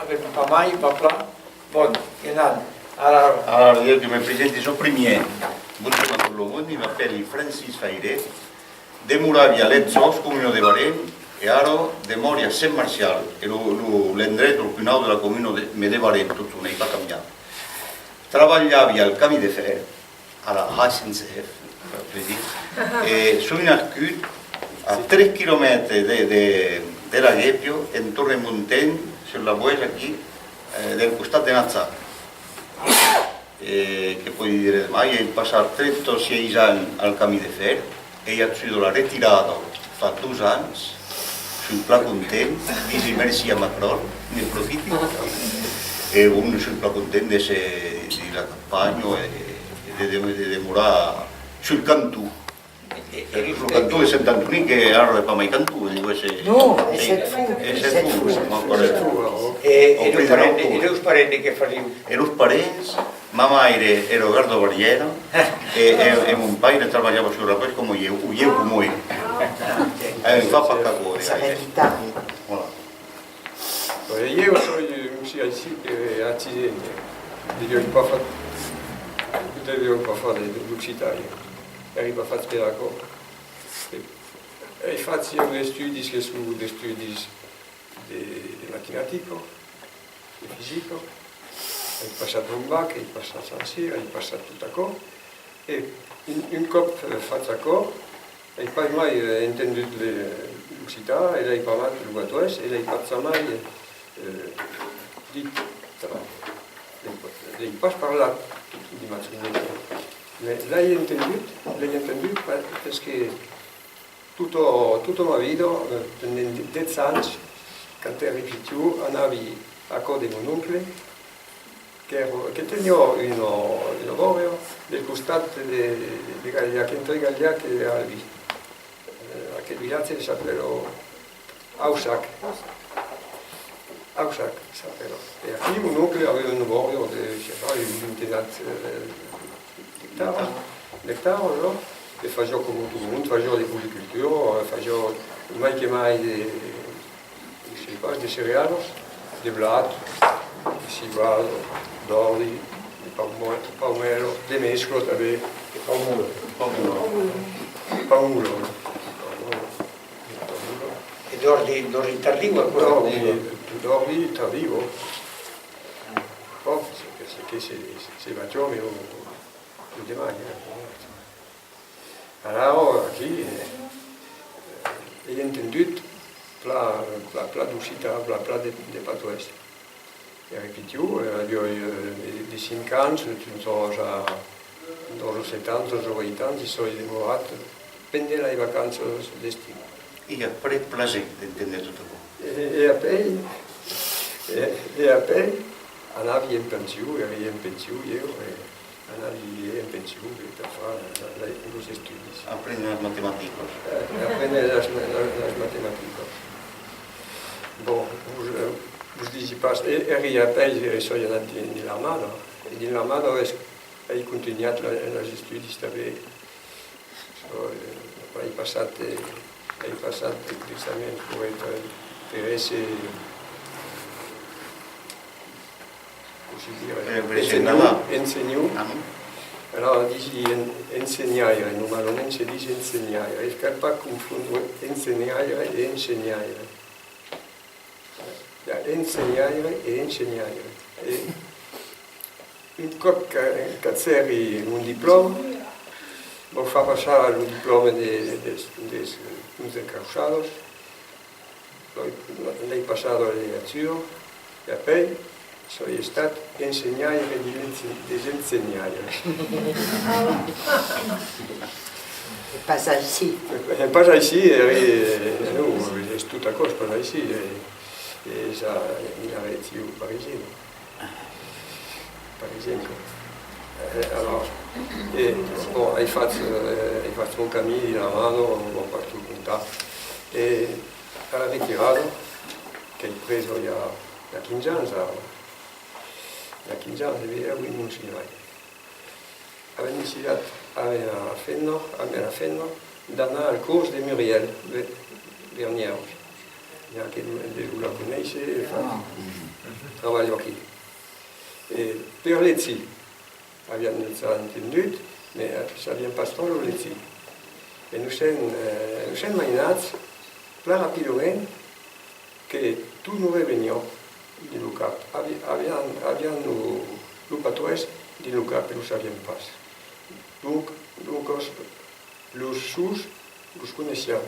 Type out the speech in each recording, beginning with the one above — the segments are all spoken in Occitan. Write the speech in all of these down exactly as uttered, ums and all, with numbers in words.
Pas mai, pas plan. Bon, que n'an. Ara, ara. Alara, jo que me presenti, soi primièr. Bonjorn a tot lo monde, m'apèli Francis Fairet. Demoravi a Lètzòs, comuna de Varèm, e ara demòri a Sent Marcial, e lo, lo, l'endrech lo pus naut de la comuna de, me de Varèm, totjorn, ai pas cambiat. Trabalhavi al camin de fèr, a la S N C F, per plaser, e soi nascut a tres quilomètres de, de, de la Guépia, en Torre Montent, sur la Boèsa aquí, eh, del costat de Najac. E que pòdi dire de mai, ai passat trenta-sièis ans al camin de fèr, ai agut la retirada fa dos ans, soi plan content, disi merci a Macron, ne profiti, e bon, soi plan content de se, de la campanha e, e de, de, de demorar sul canton. E, e lo canton de Sent Antonin, que ara es pas mai canton, eh, digo, se... Non, es Sent Fons. Es Sent Fons, es Sent Fons, encara. E, e los parents, e los parents de qué fasián? E los parents, ma maire èra garda-barrièra, e, e, e mon paire trabalhava sur la pèsca coma ieu, o ieu coma el. E fa pas qu'aquò, de gaire. Voilà. Bon, e ieu soi, eh, un sièi aicí per accident. Deviái pas fat, deviái pas far de, de, d'occitan, ieu. Èri pas fach per aquò. E, ai fach ieu d'estudis que son d'estudis de, de matematica, de fisica. Ai passat mon bac, ai passat Saint-Cyr, ai passat tot aquò. E un, un còp, eh, fach aquò, ai pas mai, eh, entendut le, l'occitan, e l'ai pas mai lo patoès, e l'ai pas jamai, eh, dit, tra-, l'ai pas, l'ai pas parlat de matematica. Mès l'ai entendut, l'ai entendut pa-, perque tota, tota ma vida, eh, pendent dètz ans, quand èri pichon, anavi a cò de mon oncle, qu'èra, que teniá una, una bòria del costat de, de Galhac, entre Galhac e Albi. Eh, aquel vilatge s'apèla Aussac. Aussac s'apèla. E aquí, mon oncle aviá una bòria de, je sais pas, un vintenat, eh, d'ectaras, d'ectaras, non? E fasiá coma tot lo monde, fasiá de policultura, fasiá mai que mai de, je sais pas, de cerealas, de blat, de civada, d'òrdi, de paumè-, paumèla, de mescla tanben. De paumèla. Paumèla. Paumèla, non? Paumèla. E d'òrdi, d'òrdi tardiu, aquò? D'òrdi, d'òrdi tardiu. Bon, se, se, que se, se batiá, mès lo, lo deman, eh. Alara, aquí, eh, ai entendut plan, plan, plan d'occitan, plan, plan de, de patoès. Èri pichon, eh, aviái, eh, de, de cinc ans, fins a dotze, setanta, dotze, oitanta, i soi demorat pendent las vacanças d'estiu. I a pres plaser d'entendre tot aquò. E, e apèi, e, e apèi, anavi en pension, èri en pension, ieu, e anavi en pension, e per far la, la, los estudis. Aprene las matematicas. Eh, aprene las, las, las matematicas. Bon, vos, eh, vos disi pas, e, èri apèi, e soi anat dins, dins l'armada, e dins l'armada es Ai contunhat la, los estudis tanben. Soi, eh, ai passat, eh, ai passat d'examèns per èsser, per èsser, cossí dire, ensenhant, ensenhant. Alara, disi en-, ensenhaire, normalament se ditz ensenhaire. E cal pas confondre ensenhaire e ensenhaire. I a ensenhaire e ensenhaire. E un còp qu'a-, qu'agèri mon diplòma, vau far passar lo diplòma de, de, de, de, de Crauçadas, l'ai, l'ai passat a la legislatura, e apèi soi estat ensenhaire de l'ense-, dels ensenhaires. E pas aicí. E pas aicí, e, e, non, es tot aquò, es pas aicí, e, es a, en la region parisiana. Parisiana. E, alors, e, bon, ai fach, e, ai fach mon camin dins l'armada, vau pas tot contar. E a la retirada, qu'ai presa i a, i a quinze ans, ara. I a quinze ans, e ben, avui mon signal. Avèm decidat, amb la femna, amb la femna, d'anar al cors de Muriel Be-, Bernièu. I a que de, de la conéisser, fa. Trabalho aquí. E per legir, aviam dejà entendut, mès, eh, sabiam pas tròp lo legir. E nos sèm, eh, nos sèm mainats plan rapidament que tot nos reveniá dins lo cap. Avi-, aviam, aviam lo, lo patoès dins lo cap e lo sabiam pas. Donc, doncas, los sons, los coneissiam.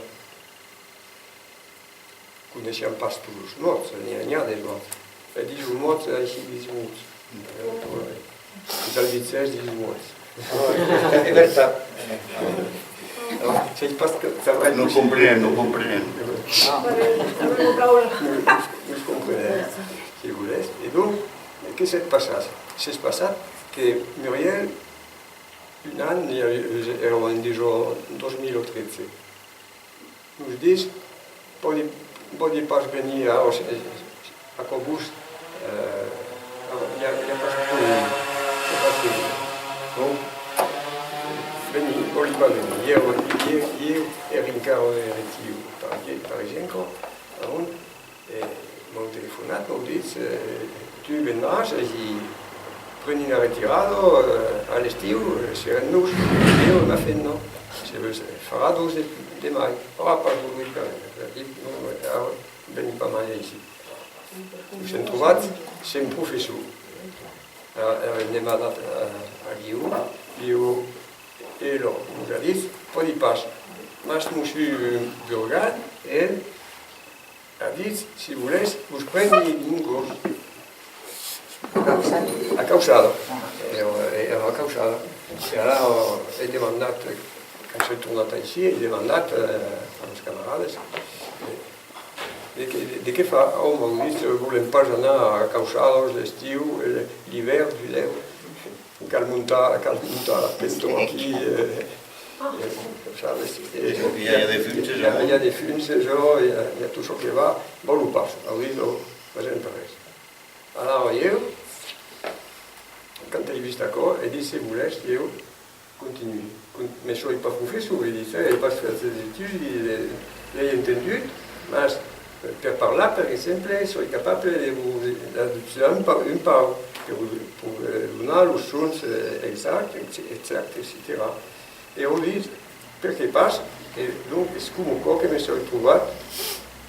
Coneissiam pas tots los mots, n'i a, n'i a de mots. E dins los mots, aicí dins mots. Los albicèrs dins los mots. Ah, es vertat. Sai pas que... Nos comprenèm, nos comprenèm. Nos, nos comprenèm, se volètz. E donc, que s'es passat? S'es passat que Muriel, un an, i a, èra en dos mil tretze, nos ditz: pòdi, pòdi pas venir ara, se, aquò vos, eh, i a, i a pas problèma, i a pas problèma. Donc, veni, vòli pas venir. Ieu, ieu, ieu èri encara electiu, par, par exemple, a on E m'an telefonat, m'an dit, eh, tu vendràs, e si preni una retirada, eh, a l'estiu, eh, serem dos, ieu e ma femna, se veus, eh, farà dos de, de mai. Aurà pas volgut quand même, a dit, non, eh, ara veni pas mai aicí. Nos sèm trobats sens professor. Ara, ara, n'èm anat a, a Liu, Liu, e lo, nos a dit, pòdi pas, mas Mossur Burgan, el, a dit, si volètz, vos preni un cors. A Cauçada. Èra, èra a Cauçada. E ara, eh, ai demandat, quand soi tornat aicí, ai demandat, eh, a los camarades, eh, de qué, de, de qué far? Oh, m'an dit, eh, volèm pas anar a Cauçada l'estiu, eh, l'ivèrn, dilhèu. Cal montar, cal montar la penta aquí, eh, eh, sabes? Eh, i a, i a de fums, i a, i a de fums, jo, i a, i a tot çò que va, vòli pas, aurís, non, pas en res. Alara ieu, quand ai vist aquò, ai dit, se volètz, ieu, continui. Con-, mès soi pas professor, ai dit, eh, ai pas fait d'estudis, eh, l'ai entendut, mas, eh, per parlar, per exemple, soi capable de vos, d'adoptar un pa-, un pauc, per, per, eh, donar los sons, eh, exacts, exacts, etcetèra. E au ditz, perqué pas? E donc, es coma aquò que me soi trobat,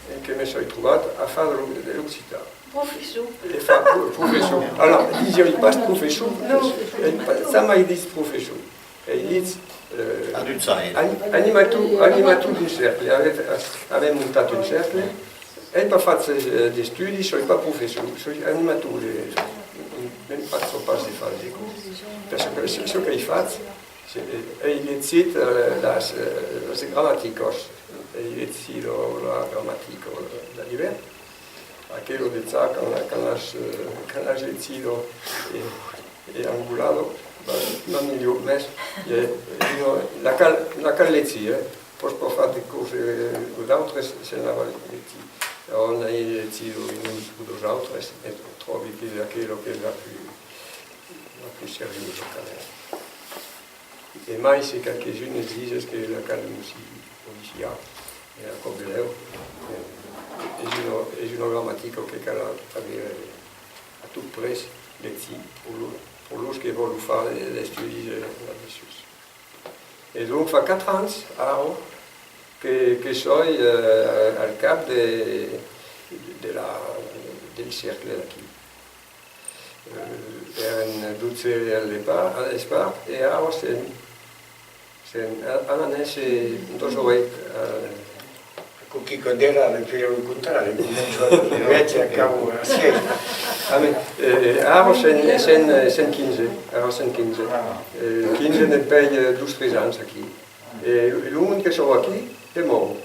e que me soi trobat a far de l'o-, de l'occitan. Professor. E far pro-, professor. Alors, disiái pas professor, eh, pas, jamai dit professor. Ai dit, eh, ani-, animator, animator d'un cercle. Avèm, avèm montat un cercle. Ai pas fach, eh, d'estudis, soi pas professor, soi animator de, mès pas, pas de far de cors. Perque çò, çò qu'ai fach, ai legit, eh, las, eh, las gramaticas. Ai legit la, la gramatica de l'ivèrn. Aquela de ça, quand, quand l'as, eh, quand l'as legida e, e engolada, va, va melhor. Mès, eh, non, la cal, la cal legir, eh. Pòs pas far de cors, eh, d'autres sens l'aver legit. Ò, n'ai legit un o dos autres, e tròbi qu'es aquela qu'es la plus, la plus seriosa, quand même. E mai se qualques-unes disen que la cal modifi-, modifiar, e aquò belèu, eh, es una, es una gramatica que cal a-, aver, eh, a tot prètz legit, per lo, per los que vòlon far de, d'estudis, eh, là-dessús. E donc fa quatre ans, ara, que, que soi, eh, al cap de, de la, del cercle d'aquí. Eh, èran dotze al depart, al despart, e ara sèm, sèm, a, a la nèsse dos o uèit, eh. Aquò quicòm d'era de faire lo contrari, comença a dos o uèit e acaba a sièis. Ah, mès, eh, ara sèm, sèm, sèm quinze, ara sèm quinze. Ah. Eh, quinze dempuèi, eh, dos tres ans aquí. E lo, lo monde que son aquí, demòran.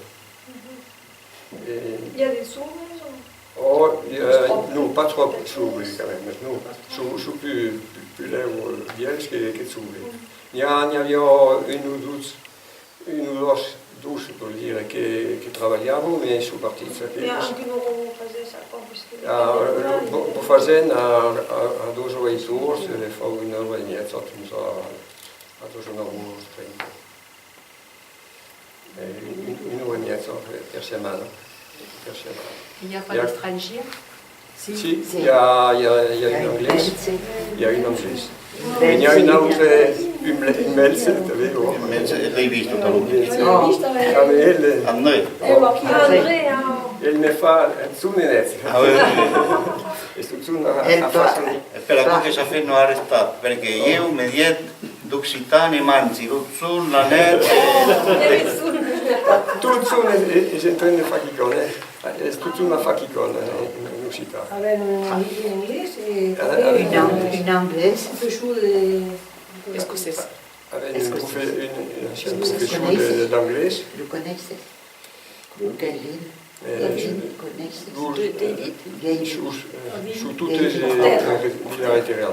E... I a de joves o? Ò, eh, non, pas tròp joves, quand même, non. Son, son pus, pus, pus lèu, eh, vièlhs que, que joves. N'i a, n'i aviá un o dos, un o dos, dos, vòl dire, que, que trabalhavan, mès son partits aqueles. E a quina ora vos fasètz aquò? Ah, lo, vos, vos fasèm a, a, a dos o uèit oras, eh, fa una ora e mièja, fins a, a dos o nòu oras trenta. Eh, un, una ora e mièja per, per setmana. Per setmana. I a pas d'estrangièrs? Sí, sí, i a, i a, i a un anglés. I a un anglés. E n'i a un autre, un bel-, un bèlge, tanben, ò. Un bèlge, l'ai vist tot a l'ora. Tanben el, André. André, ah. El me fa un sonenet. Ah, oui, oui, oui. E tot son a, a fa son. E per aquò que s'a fach non arrestat, perque ieu me dièt d'occitan e mangi, lo son, la net, e... Tot son es, es, es en tren de far quicòm, eh. Es totun a far quicòm, eh, en, en occitan. Avèm un anglés e tanben un, un anglés. Professor de... Escocés. Avèm un profe-, un, un ancian professor de, d'anglés. Lo coneisses? Lo Gavin. Eh, Gavin, coneisses? Los, eh, David. Sus, eh, sus totes les, les, les Terra.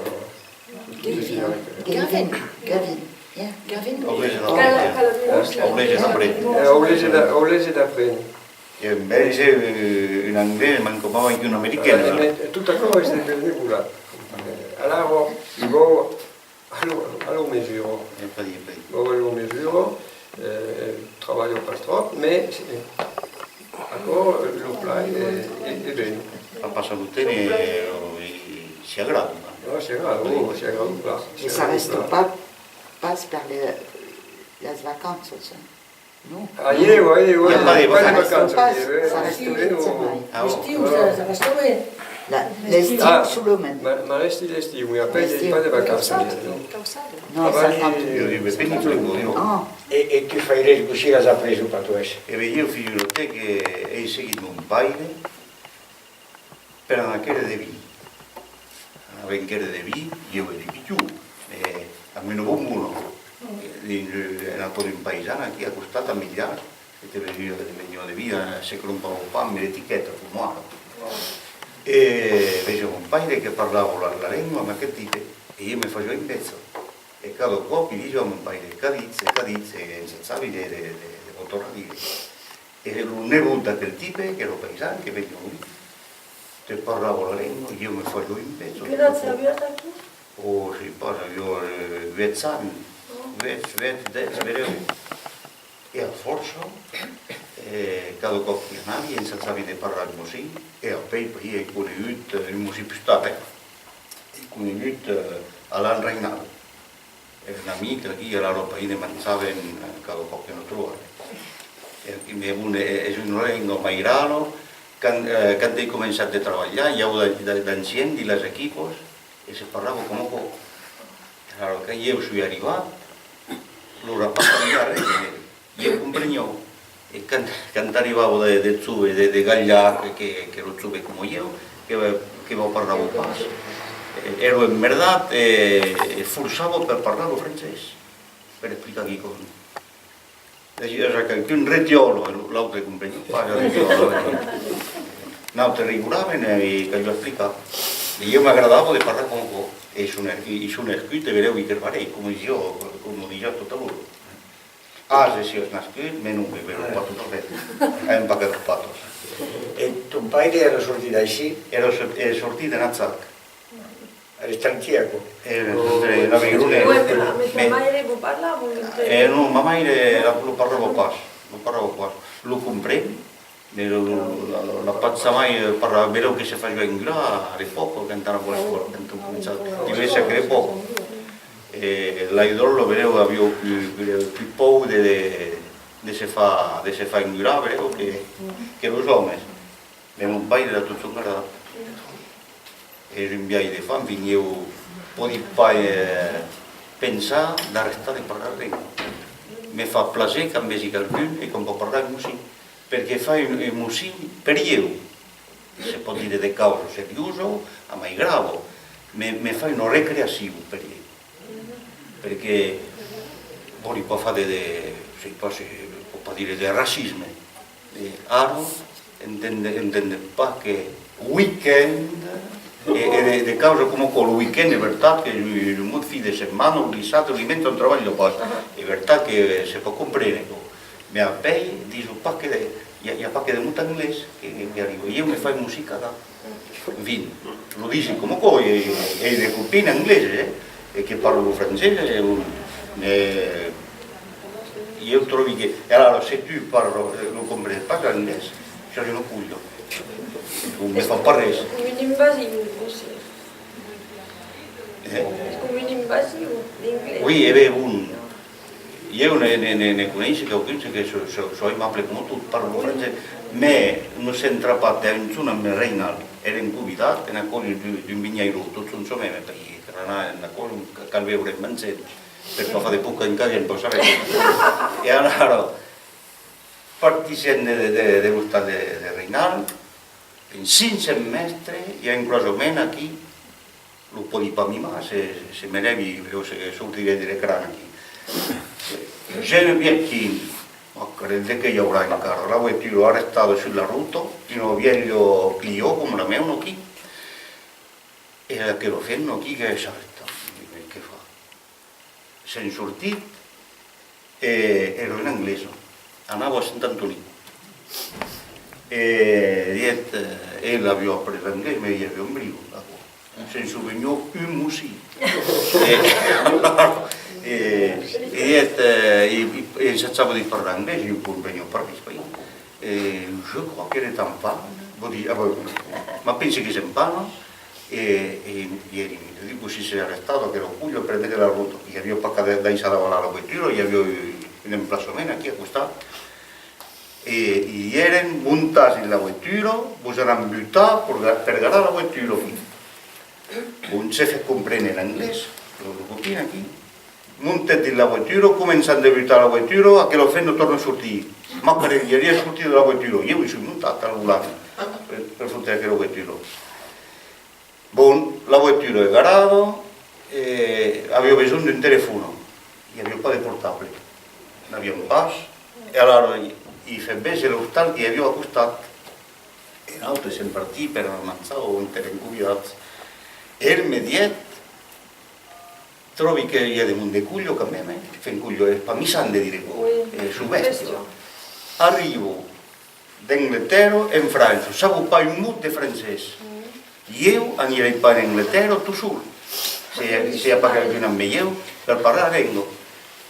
Gavin, Gavin, yeah. Gavin. Au lèger d'après. Au lèger d'après. Au lèger d'a-, au lèger d'après. E un bèlge, eh, un anglés, manca pas mai qu'un american. Eh, tot aquò es de, de, de volar. Eh, alara, vau a lo, a lo mesura. E pas dire, pas dire. Vau a lo mesura, eh, trabalha pas tròp, mès, eh, aquò, eh, lo plan, eh, e, e ben. A passar lo temps, eh, e s'i agrada. Ò, s'i agrada, ò, s'i agrada plan. E s'arrèsta pas, pas per le, las vacanças, eh? Non. Ah, ieu, ieu, ieu, pas de vacanças, ieu, eh. S'arrèsta pas, ieu, jamai. Ah, ò. L'estiu, ça, ça reste bien. La, l'estiu solament. Ah, m'a-, m'arrèsti l'estiu, oui, après, i a pas de vacanças, ieu, non. Non, ça, quand... Ieu, ieu, me pensi, ieu. E, e tu fairés cossí l'as aprés, lo patoès? E ben, ieu, figura-te que ai seguit mon paire, per anar quèrre de vin. Anàvem quèrre de vin, ieu èri pichon, e amb una bombona, dins, eh, en aquò d'un paisan aquí a costat, a Milhars, que te veniá, te veniá de vin, eh, se crompava pas amb l'etiqueta, coma ara. E vesiá mon paire que parlava la, la lenga amb aquel tipe, e ieu me fasiá enveja. E cada còp i disiá a mon paire: «Qu'a dit, qu'a dit?» E ensajavi de, de, de, de vos tornar dire. E lo nebot d'aquel tipe, qu'èra paisan, que veniá au vin, te parlava la lenga, ieu me fasiá enveja. Quin atge aviá aquò? Ò, sai pas, aviá, eh, uèch ans, uèch, uèch, dètz, benlèu. E a fòrça, eh, cada còp qu'i anavi, ensajavi de parlar cossí, e apèi, puèi, ai conegut, eh, un mossur pus tard, eh. Ai conegut, eh, Alain Rainal. Èra un amic aquí, alara, país, ne manjàvem, eh, cada còp que nos trobàvem. E aquí, mès bon, e-, es una lenga mai rara. Quand, eh, quand ai començat de trabalhar, i aviá de, de, d'ancians dins las equipas, e se parlava coma aquò. Alara, quand ieu soi arribat, lo rapaz cambiava res, eh. Ieu compreniá. E quand, quand arribava de, de jove, de, de galhard, que, que, que lo jove coma ieu, que, que vos parlava pas, eh, èra emmerdat e, e forçava per parlar lo francés, per explicar quicòm. Disiás a qualqu'un: «Retiòla», e l'autre compreniá pas, «retiòla». Nautres rigolàvem e caliá explicar. E ieu m'agradava de parlar coma aquò. E son, e son escut, e benlèu i crebarèi, coma disiá, coma disiá tot a l'ora. Ase siás nascut, mès non, me vèlo pas tot a fait. Ai un paquet de patas. E ton paire èra sortit d'aicí? Èra sor-, èra sortit de Najac. Èra estrangèr, aquò? Èra estrangèr, èra avaironés. Mès, mès ta maire vos parlava? Eh, non, ma maire la, lo parlava pas, lo parlava pas. Lo compren, mès lo, lo, la, la, la pas jamai, eh, parlar, benlèu que se fasiá engular a l'epòca, quand anava a l'escòla, quand an començat, devèt èsser aquela epòca. E l'ai dròlle, benlèu, aviá pus, pus, pus paur de, de, de se far, de se far engular, benlèu, que, que los òmes. Mès mon paire l'a totjorn gardat. Es un biais de far, enfin, ieu pòdi pas, eh, pensar d'arrestar de parlar lenga. Me fa plaser quand vesi qualqu'un e qu'òm pòt parlar un mocin, perque fa un, un mocin per ieu. Se pòt dire de causas seriosas, a mai grava, me, me fa una recreacion per ieu. Perque vòli pas far de, de, sai pas se pòt pas dire de racisme. E ara, entende, entende pas que week-end, e, e de, de causas coma aquò, lo week-end, es vertat que lo, lo mot fin de setmana, lo dissabte, lo dimenge, òm trabalha pas. Es vertat que se pòt comprene, aquò. Mès apèi, dison pas que de, i a, i a pas que de mot anglés que, que, que arriba. Ieu me fai musica da. Enfin, lo disi coma aquò, e, e de copins angleses, eh, e que parlan lo francés, e, e, ieu tròbi que, e alara, se tu parlas, eh, lo comprenes pas l'anglés, siás una colha. O me fa pas res. Invasion, cossí? Eh? Es coma una invasion d'inglés. Oui, e ben, bon, ieu ne, ne, ne, ne coneissi quauqu'uns que son, son, son aimables coma tot, parlan lo francés, mès nos sèm trapats a un jorn amb Rainal, èrem convidats en aquò d'un, d'un vinhairó, tot son çò mème, perque per anar en aquò cal beure manjant, per pas far de poca en casa, en pas saber. E alara, partissèm de, de, de, de l'ostal de, de Rainal, en cinc cents mètres, i a un croisament aquí, lo pòdi pas mimar, se, se me lèvi, o se sortiré de l'ecran aquí. Geneviève King, oh, carrèl de qué i aurà encara, la voitura arrestada sus la rota, una vièlha Clio coma la meuna aquí, e aquela femna aquí que s'arrèsta, que fa? Sèm sortit e èra una anglesa, anava a Sent Antonin. E dièt, eh, ela aviá aprés l'anglés, mès i aviá un briu, aquò. Se'n soveniá un mocin. E, e, e dièt, eh, e, e ensajava de parlar anglés, ieu compreniá pas res, pas. E je crois qu'elle est en panne. Vos ditz, ah, ben, ma pensi qu'es en pana. E, e, e ièri, dic, cossí s'es arrestada aquela colha per metre la rota? I aviá pas qu'a de-, daissar davalar la voitura, i aviá un emplaçament aquí a costat. E i èrem montats dins la voitura, vos anam butar per ga-, per garar la voitura aquí. Bon, se fèt comprene en anglés, lo, lo copin aquí. Montèt dins la voitura, començam de butar la voitura, aquela femna torna sortir. Macarèl, i aviá sortit de la voitura, ieu i soi montat al volant per, per fotre aquela voitura. Bon, la voitura es garada, e aviá besonh d'un telefòn. I aviá pas de portable. N'aviam pas. E alara i, i fèt véser l'ostal que i aviá a costat. E nautres sèm partits per anar manjar ont èrem convidats. E el me dièt, tròbi que i a de monde colha quand même, eh? Enfin, colha, es pas missant de dire aquò, eh, son bèstia. Arribo d'Angletèrra en França, sabo pas un mot de francés. Ieu anirai pas en Angletèrra tot sol, se, se i a pas qualqu'un amb ieu per parlar la lenga.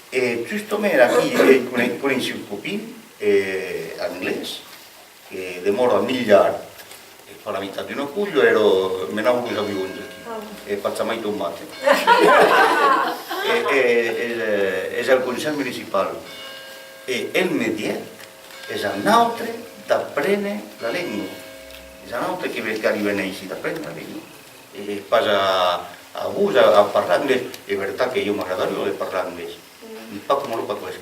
E justament aquí, eh, cone-, coneissi un copin, eh, anglés, que demòra a Milhar, e fa la mitat d'una colha, èra, menava los avions aquí, e pas jamai tombat, eh. E, e, e, es al Conselh Municipal. E el me dièt, es a nautre d'aprene la lenga. Es a nautre que ve-, qu'arribèm aicí d'aprene la lenga. E pas a, a vos a, a parlar anglés. Es vertat que ieu m'agradariá de parlar anglés. Pas coma lo patoès.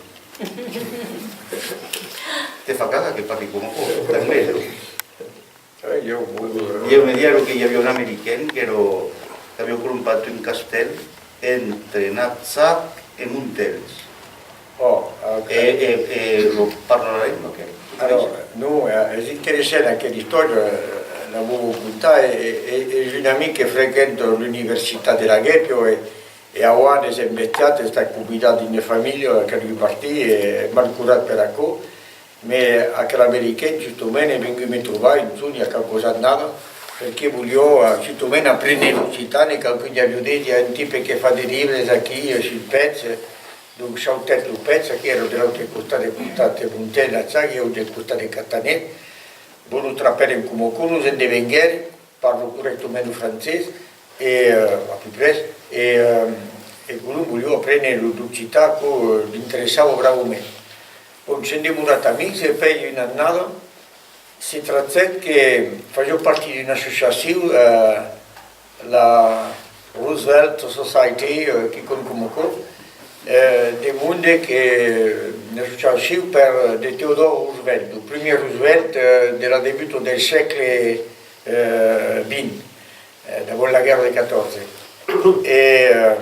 Te fa cagar que parli coma aquò, d'anglés. Ieu me dièron que i aviá un american qu'èra, qu'aviá crompat un castèl entre Najac e Montèls. E, e, e lo parla la lenga, aquel? Alors, non, eh, es interessant aquela istòria, eh, la vau contar, e, e, es un amic que frequenta l'Universitat de la Guépia e, e a Oan es embestiat, es estat convidat dins una familha, a calgut partir, e es mal curat per aquò. Mès aquel american, justament, es vengut me trobar un jorn, i a qualques annadas, perque voliá, eh, justament aprene l'occitan, e qualqu'un li aviá dit, i a un tipe que fa de libres aquí, eh, sul Pèch, eh, donc sautèt lo Pèch, aquí èra de l'autre costat, de costat de Montèl, Najac, ieu del costat de Catanet, bon, lo trapèrem coma aquò, nos endevenguèrem, parla corrèctament lo francés, e, eh, à peu près, e, eh, e Colom voliá aprene lo, l'occitan, aquò, eh, l'interessava bravament. Bon, sèm demorats amics, e pèi una annada, se trachèt que fasiá partir d'una associacion, eh, la Roosevelt Society, eh, quicòm coma aquò, eh, de monde que, una associacion per, de Theodore Roosevelt, lo primièr Roosevelt, eh, de la debuta del sègle, eh, vint, eh, davant la guèrra de catorze. E, eh,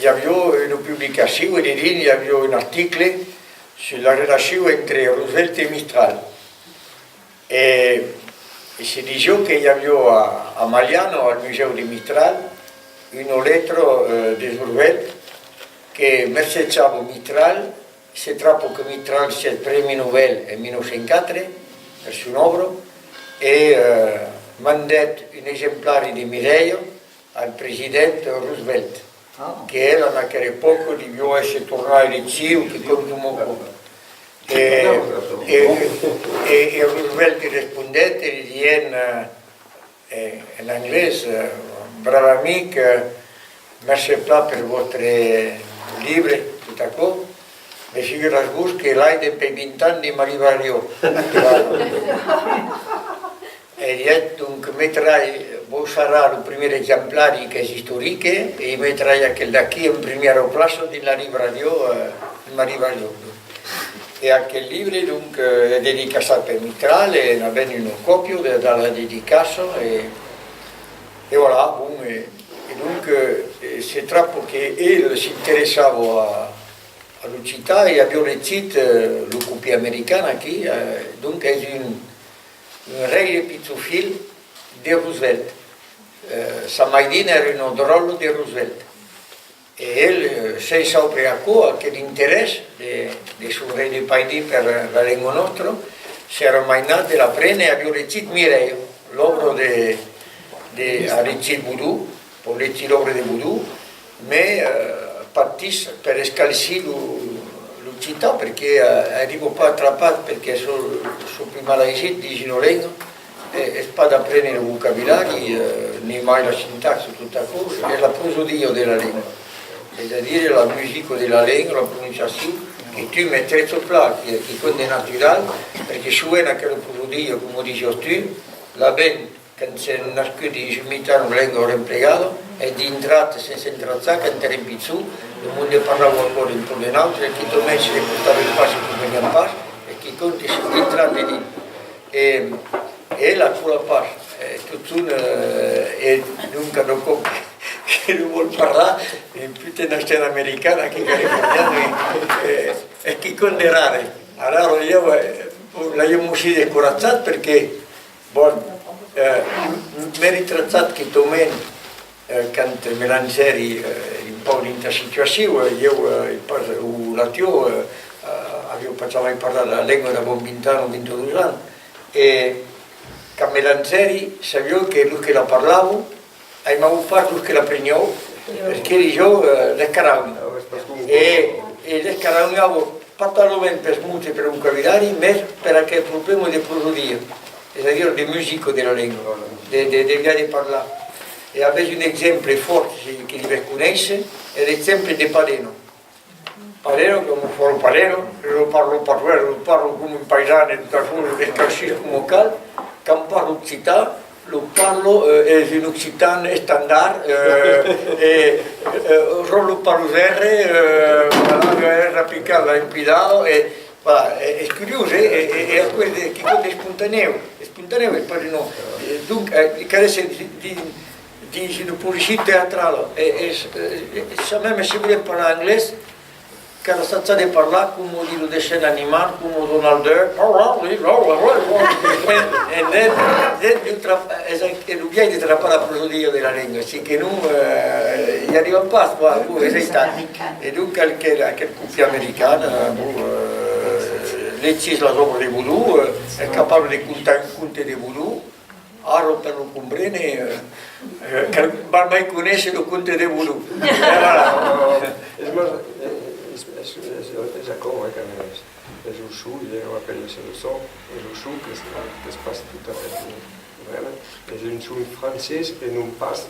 i aviá una publicacion, e dedins i aviá un article sus la relacion entre Roosevelt e Mistral. E, e se disiá que i aviá a, a Maliana, al Musèu de Mistral, una letra, eh, de Roosevelt que mercejava Mistral, se trapa que Mistral sièt Prèmi Nobel en mil nòu cents quatre per son òbra, e, eh, mandèt un exemplari de Mirèia al president Roosevelt, que el, en aquela epòca, deviá èsser tornat elegit o quicòm coma aquò. E, e, e, e Roosevelt li respondèt en li dient, eh, En, en anglés, eh, brave amic, eh, mercé plan per vòstre libre, tot aquò, me figuratz-vos que l'ai dempuèi vint ans dins ma librariá. E dièt, donc, metrai, vos sarà lo primièr exemplari qu'es istoric, e metrai aquel d'aquí en primièra plaça dins la librariá, eh, dins ma librariá. E aquel libre, donc, eh, es dedicaçat per Mistral, e n'avèm una còpia de, de la dedicaça, e, e voilà, bon, e, e donc, eh, se trapa que el s'interessava a, a l'occitan, e aviá legit, eh, lo copian american aquí, eh, donc es un, un rèire pichon filh de Roosevelt. Eh, sa mairina èra una dròlla de Roosevelt. E el, eh, sens saupre aquò, aquel interès de, de son rèire pairin per la lenga nòstra, s'èra mainat de l'aprene, aviá legit Mirèia, l'òbra de, de, a legit Bodon, pòt legir l'òbra de Bodon, mès, eh, patís per escalcir lo, l'occitan, perque, eh, arriba pas a trapar, perque son, son pus malaisit dins una lenga, e, es pas d'aprene lo vocabulari, eh, ni mai la sintaxa, tot aquò, es la prosodia de la lenga. Es a dire la musica de la lenga, la prononciacion, que tu maîtrises plan, que, quicòm de natural, perque sovent aquela prosodia, coma disiás tu, l'avèm quand sèm nascuts dins un mitan ont lenga èra emplegada, e dintrat, sens entrajar, quand èrem pichons, lo monde parlava aquò entorn de nautres, e quitament se l'escotàvem pas, se compreniam pas, es quicòm que s'es dintrat dedins. E, e la cola pas, eh, totjorn, eh, e donc, cada còp que, que lo vòl parlar, un putain d'accent american, aquí, californian, e, e, es quicòm de rare. Alara, ieu, eh, l'ai un bocin descoratjat, perque, bon, eh, m-, m'èri trachat quitament, eh, quand me lancèri, eh, un pauc dins la situacion, eh, ieu, eh, ai pas, o l'atiá, eh, eh, aviá pas jamai parlat la lenga davant vint ans o vint-e-dos ans, e quand me lancèri, sabiá que los que la parlavan aimavan pas los que l'aprenián, perque disián, eh, l'escaraunha. E, e l'escaraunhava pas talament pels mots e pel vocabulari, mès per aquel problèma de prosodia, es a dire de musica de la lenga, de, de, de biais de parlar. E avètz un exemple fòrt, si, que devètz conéisser, es l'exemple de Padena. Parlo, coma fa lo parlo, lo parlo pas ben, lo parlo coma un paisan e tot aquò, escalcís coma cal. Quand parlo occitan, lo parlo, eh, es un occitan estandard, eh, e, eh, ròtlo pas los R, eh, voilà, R apicada, empidada, e, voilà, e, es curiós, eh, e, e, e aquò es de, quicòm d'espontanèu, espontanèu, es pas un, eh, donc, eh, cal èsser di-, di-, dins una posicion teatrala, e, e, e, e, mème se volèm parlar anglés, cal assajar de parlar coma dins lo dessenh animat, coma Donald Duck, e, e, e, e, e lo biais de trapar la prosodia de la lenga, si que non, eh, i arribam pas, quoi, bon, es estat. E donc, aquel, aquel copian american, eh, bon, eh, legís las òbras de Bodon, eh, es capable de contar un conte de Bodon, ara, per lo comprene, eh, eh, cal, val mai conéisser lo conte de Bodon. E voilà. Es mas, eh, es, es, es, es aquò, eh, quand es, es lo son, ieu apelèsse lo son, es lo son qu'es, qu'es pas tot a fait, eh, es un son francés e non pas,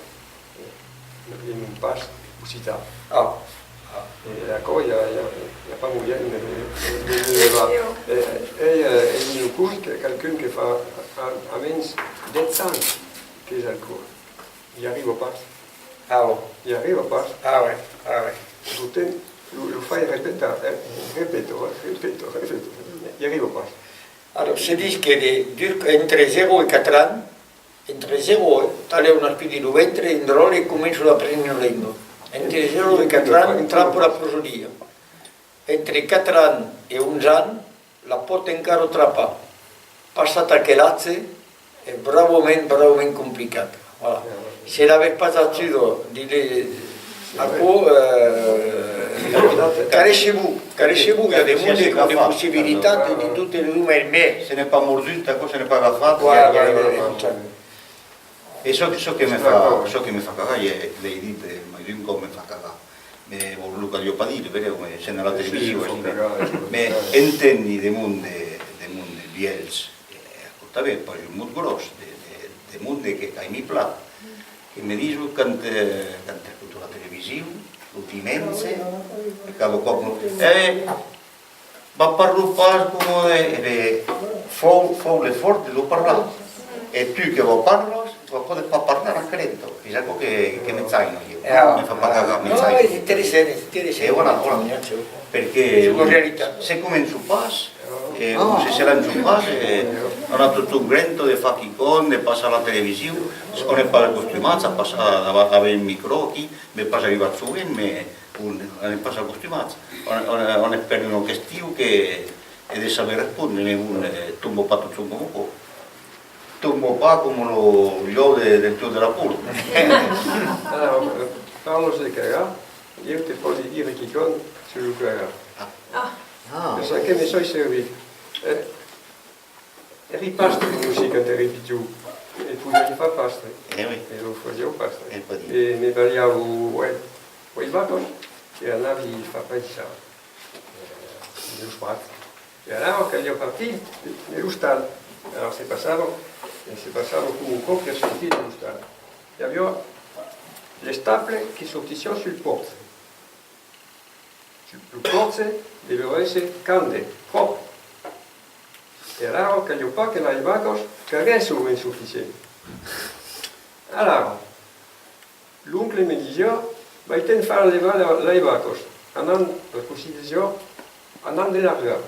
eh, e non pas occitan. Ah. E aquò, i a, i a, i a pas moien de, de, de, de levar. E, e, e, e dins lo cors, que qualqu'un que fa a, a mens dètz ans qu'es al cors, i arriba pas. Ah, bon. I arriba pas. Ah, ouais, ah, ouais. Totemps lo, lo fai repetar, eh? Repeta, eh? Repeta, repeta. I arriba pas. Alors, se ditz que de, dur-, entre zèro e quatre ans, entre zèro, eh, talèu nascut dins lo ventre, un dròlle comença d'aprene una lenga. Entre zèro e quatre ans, trapa la prosodia. Entre quatre ans e onze ans, la pòt encara trapar. Passat aquel atge, es bravament, bravament complicat. Voilà. Se l'avètz pas ajuda dins le, aquò, eh, carèsse-vos, carèsse-vos, i a de monde qu'an de possibilitats dins totes los domènis, mès... Se n'es pas mordut, aquò, se n'es pas agafat. Voilà, voilà, voilà. E çò, çò que me fa, çò que me fa cagar, e l'ai dit, eh, mai d'un còp, me fa cagar. Me, bon, lo caliá pas dire, benlèu, me sèm a la television, aicí, me, me entendi de monde, de monde vièlhs, eh, aquò tanben, pas un mot gròs, de, de, De monde que, qu'aimi plan, que me dison quand, eh, quand escoto la television, lo dimenge, e cada còp, eh, va parlar pas coma de, e ben, fau, fau l'esfòrç de lo parlar. E tu que va parlas, va pòder pas parlar a crenta. Es aquò que, que me jaina, ieu. Me fa pas cagar, me jaina. E voilà, voilà. Perque se començo pas, e se, se lanço pas, e, an totjorn crenta de far quicòm, de passar a la television. On es pas acostumats a passar, a, a aver un micrò aquí, m'es pas arribat sovent, mès on, on es pas acostumats. On, on, on espèra una question que, e de saber respondre, mès bon, e, tomba pas totjorn coma aquò. Tomba pas coma lo, l'uòu de, del tuòl de la pola. Alors, euh, parlas de cagar, ieu te pòdi dire quicòm sus lo cagar. Ah. Per çò que me soi servit. Eh, èri pastre, conoissi, quand èri pichon, e podiái far pastre. E lo fasiái pastre. E me balhava uèi, uèi vacas, e anavi far paissar, eh, los prats. E alara caliá partir de, de l'ostal. Alara se passava, e se passava coma un còp per sortir de l'ostal. I aviá l'estable que sortissiá sul pòrche. Lo pòrche deviá èsser cande, pròpre. E alara caliá pas que las vacas caguèsson en sortissent. Alara, l'oncle me disiá: vai-te'n far levar la, las vacas, anant, cossí disiá, anant de largar.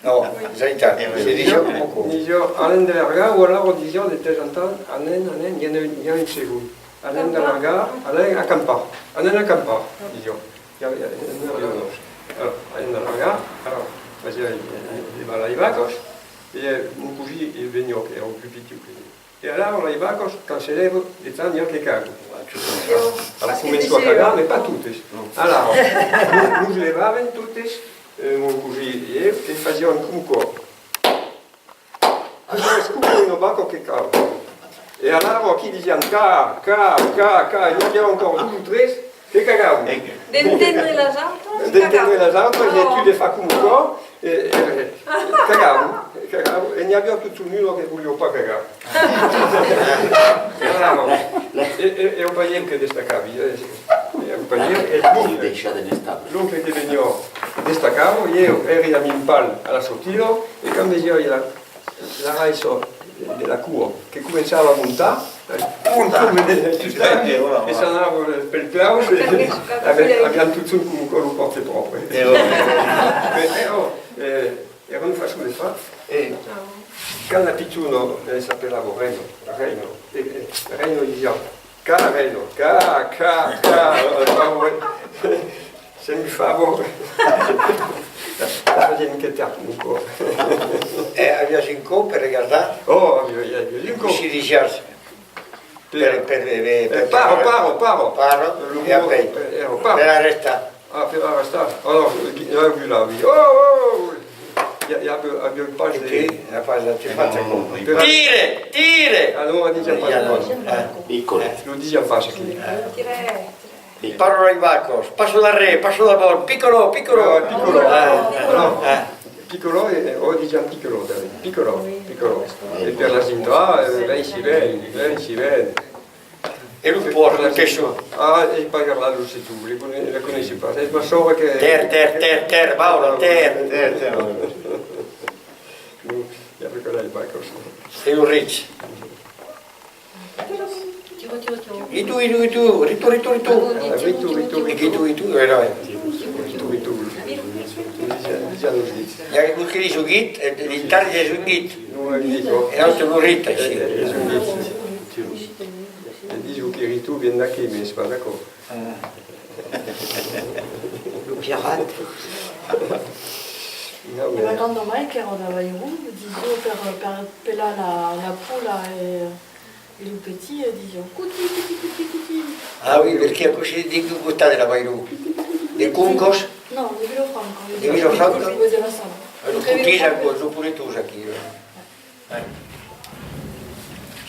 Non, es aital, se disiá coma aquò. Disiá: anem de largar, o alara disiá de temps en temps: anem, anem, i a, i a un segond. Anem de largar, anem acampar. Anem acampar, disiá. I a, i a, i a, alors, anem de largar, alors, fasiá, eh, levar las vacas, e, eh, mon cosin, eh, veniá, qu'èra plus pichon que mi. E alara las vacas, quand se lèvan, de tant n'i a que cagan. Alara començan a cagar, mès pas totes. Alara, nos, nos levàvem totes, eh, mon cosin e ieu, e fasiam coma aquò. Aquò es coma una vaca que caga. E alara aquí disiam: ca, ca, ca, ca, e n'i aviá encore dos o tres que cagavan. D'entendre las autras, d'entendre las autras, e tu de far coma aquò, e, e, cagavan, cagavan, e n'i aviá totjorn una que voliá pas cagar. Cagavan. E, e, e o parièr que destacavi, e, e o parièr, e l'oncle, l'oncle que veniá destacava, e ieu èri amb un pal a la sortida, e quand vesiái la, la raissa de la coa que començava a montar, pum, pum, e s'anava pel claus, e aviam totjorn coma aquò lo pòrche pròpre. E, e, ò, e, èra una façon de far. E quand la pichona, eh, s'apelava Reina, Reina, e, e, Reina disiá: ca, Reina, ca, ca, ca, e, e, Se mi fa bon. Fasiam quietar un còp. E aviás un còp per regardar? Ò, aviái, aviái un còp. Cossí disiás? Per, per, per, per, eh, para, para, para. Para, e après? Per arrestar. Ah, per arrestar. Alors, eh, eh, aviái, oh, oh, oh. I a, i a, aviái pas de... E tu, la fas, tu fas aquò. Tira! Tira! Ah non, disiam pas aquò. Piccolo. Lo disiam pas aquí. Tira, tira. Para las vacas, passa darrèr, passa davant, pica-lo, pica-lo. Ah, pica-lo. Ah, ah. Pica-lo, e, o disiam pica-lo tanben. Pica-lo, pica-lo. E per las intrar, eh, veicí ben, veicí ben. E lo pòrc, lo tessó? Ah, ai pas gardat lo tessó, le cone-, le coneissi pas. Es ma sòrre que... Tèrra, tèrra, tèrra, tèrra, baula, tèrra. Tèrra, tèrra. Non, i a pas que las vacas. E lo riche? Ritu, ritu, ritu, ritu, ritu, ritu. Ah, ritu, ritu, ritu. Ritu, ritu, era, eh. Ritu, ritu. Disiam, disiam los dits. I a lo que dison guit, e de l'italian es un guit. Non, un guit, ò. E l'autre lo rit, aicí. Eh, eh, es un guit. E dison que ritu vien d'aquí, mès es pas aquò. Ah. Lo pirat. Non, e ma granda-mair, qu'èra d'Avairon, disiá per, per pelar la, la pola e, e lo petit, e disiá: cuti, cuti, cuti, cuti. Ah oui, perque aquò se ditz d'un costat de l'Avairon. De Concas? Non, de Vilafranca. De Vilafranca? De la Sala. Ah, lo cutin, aquò, lo poleton aquí, eh. Eh.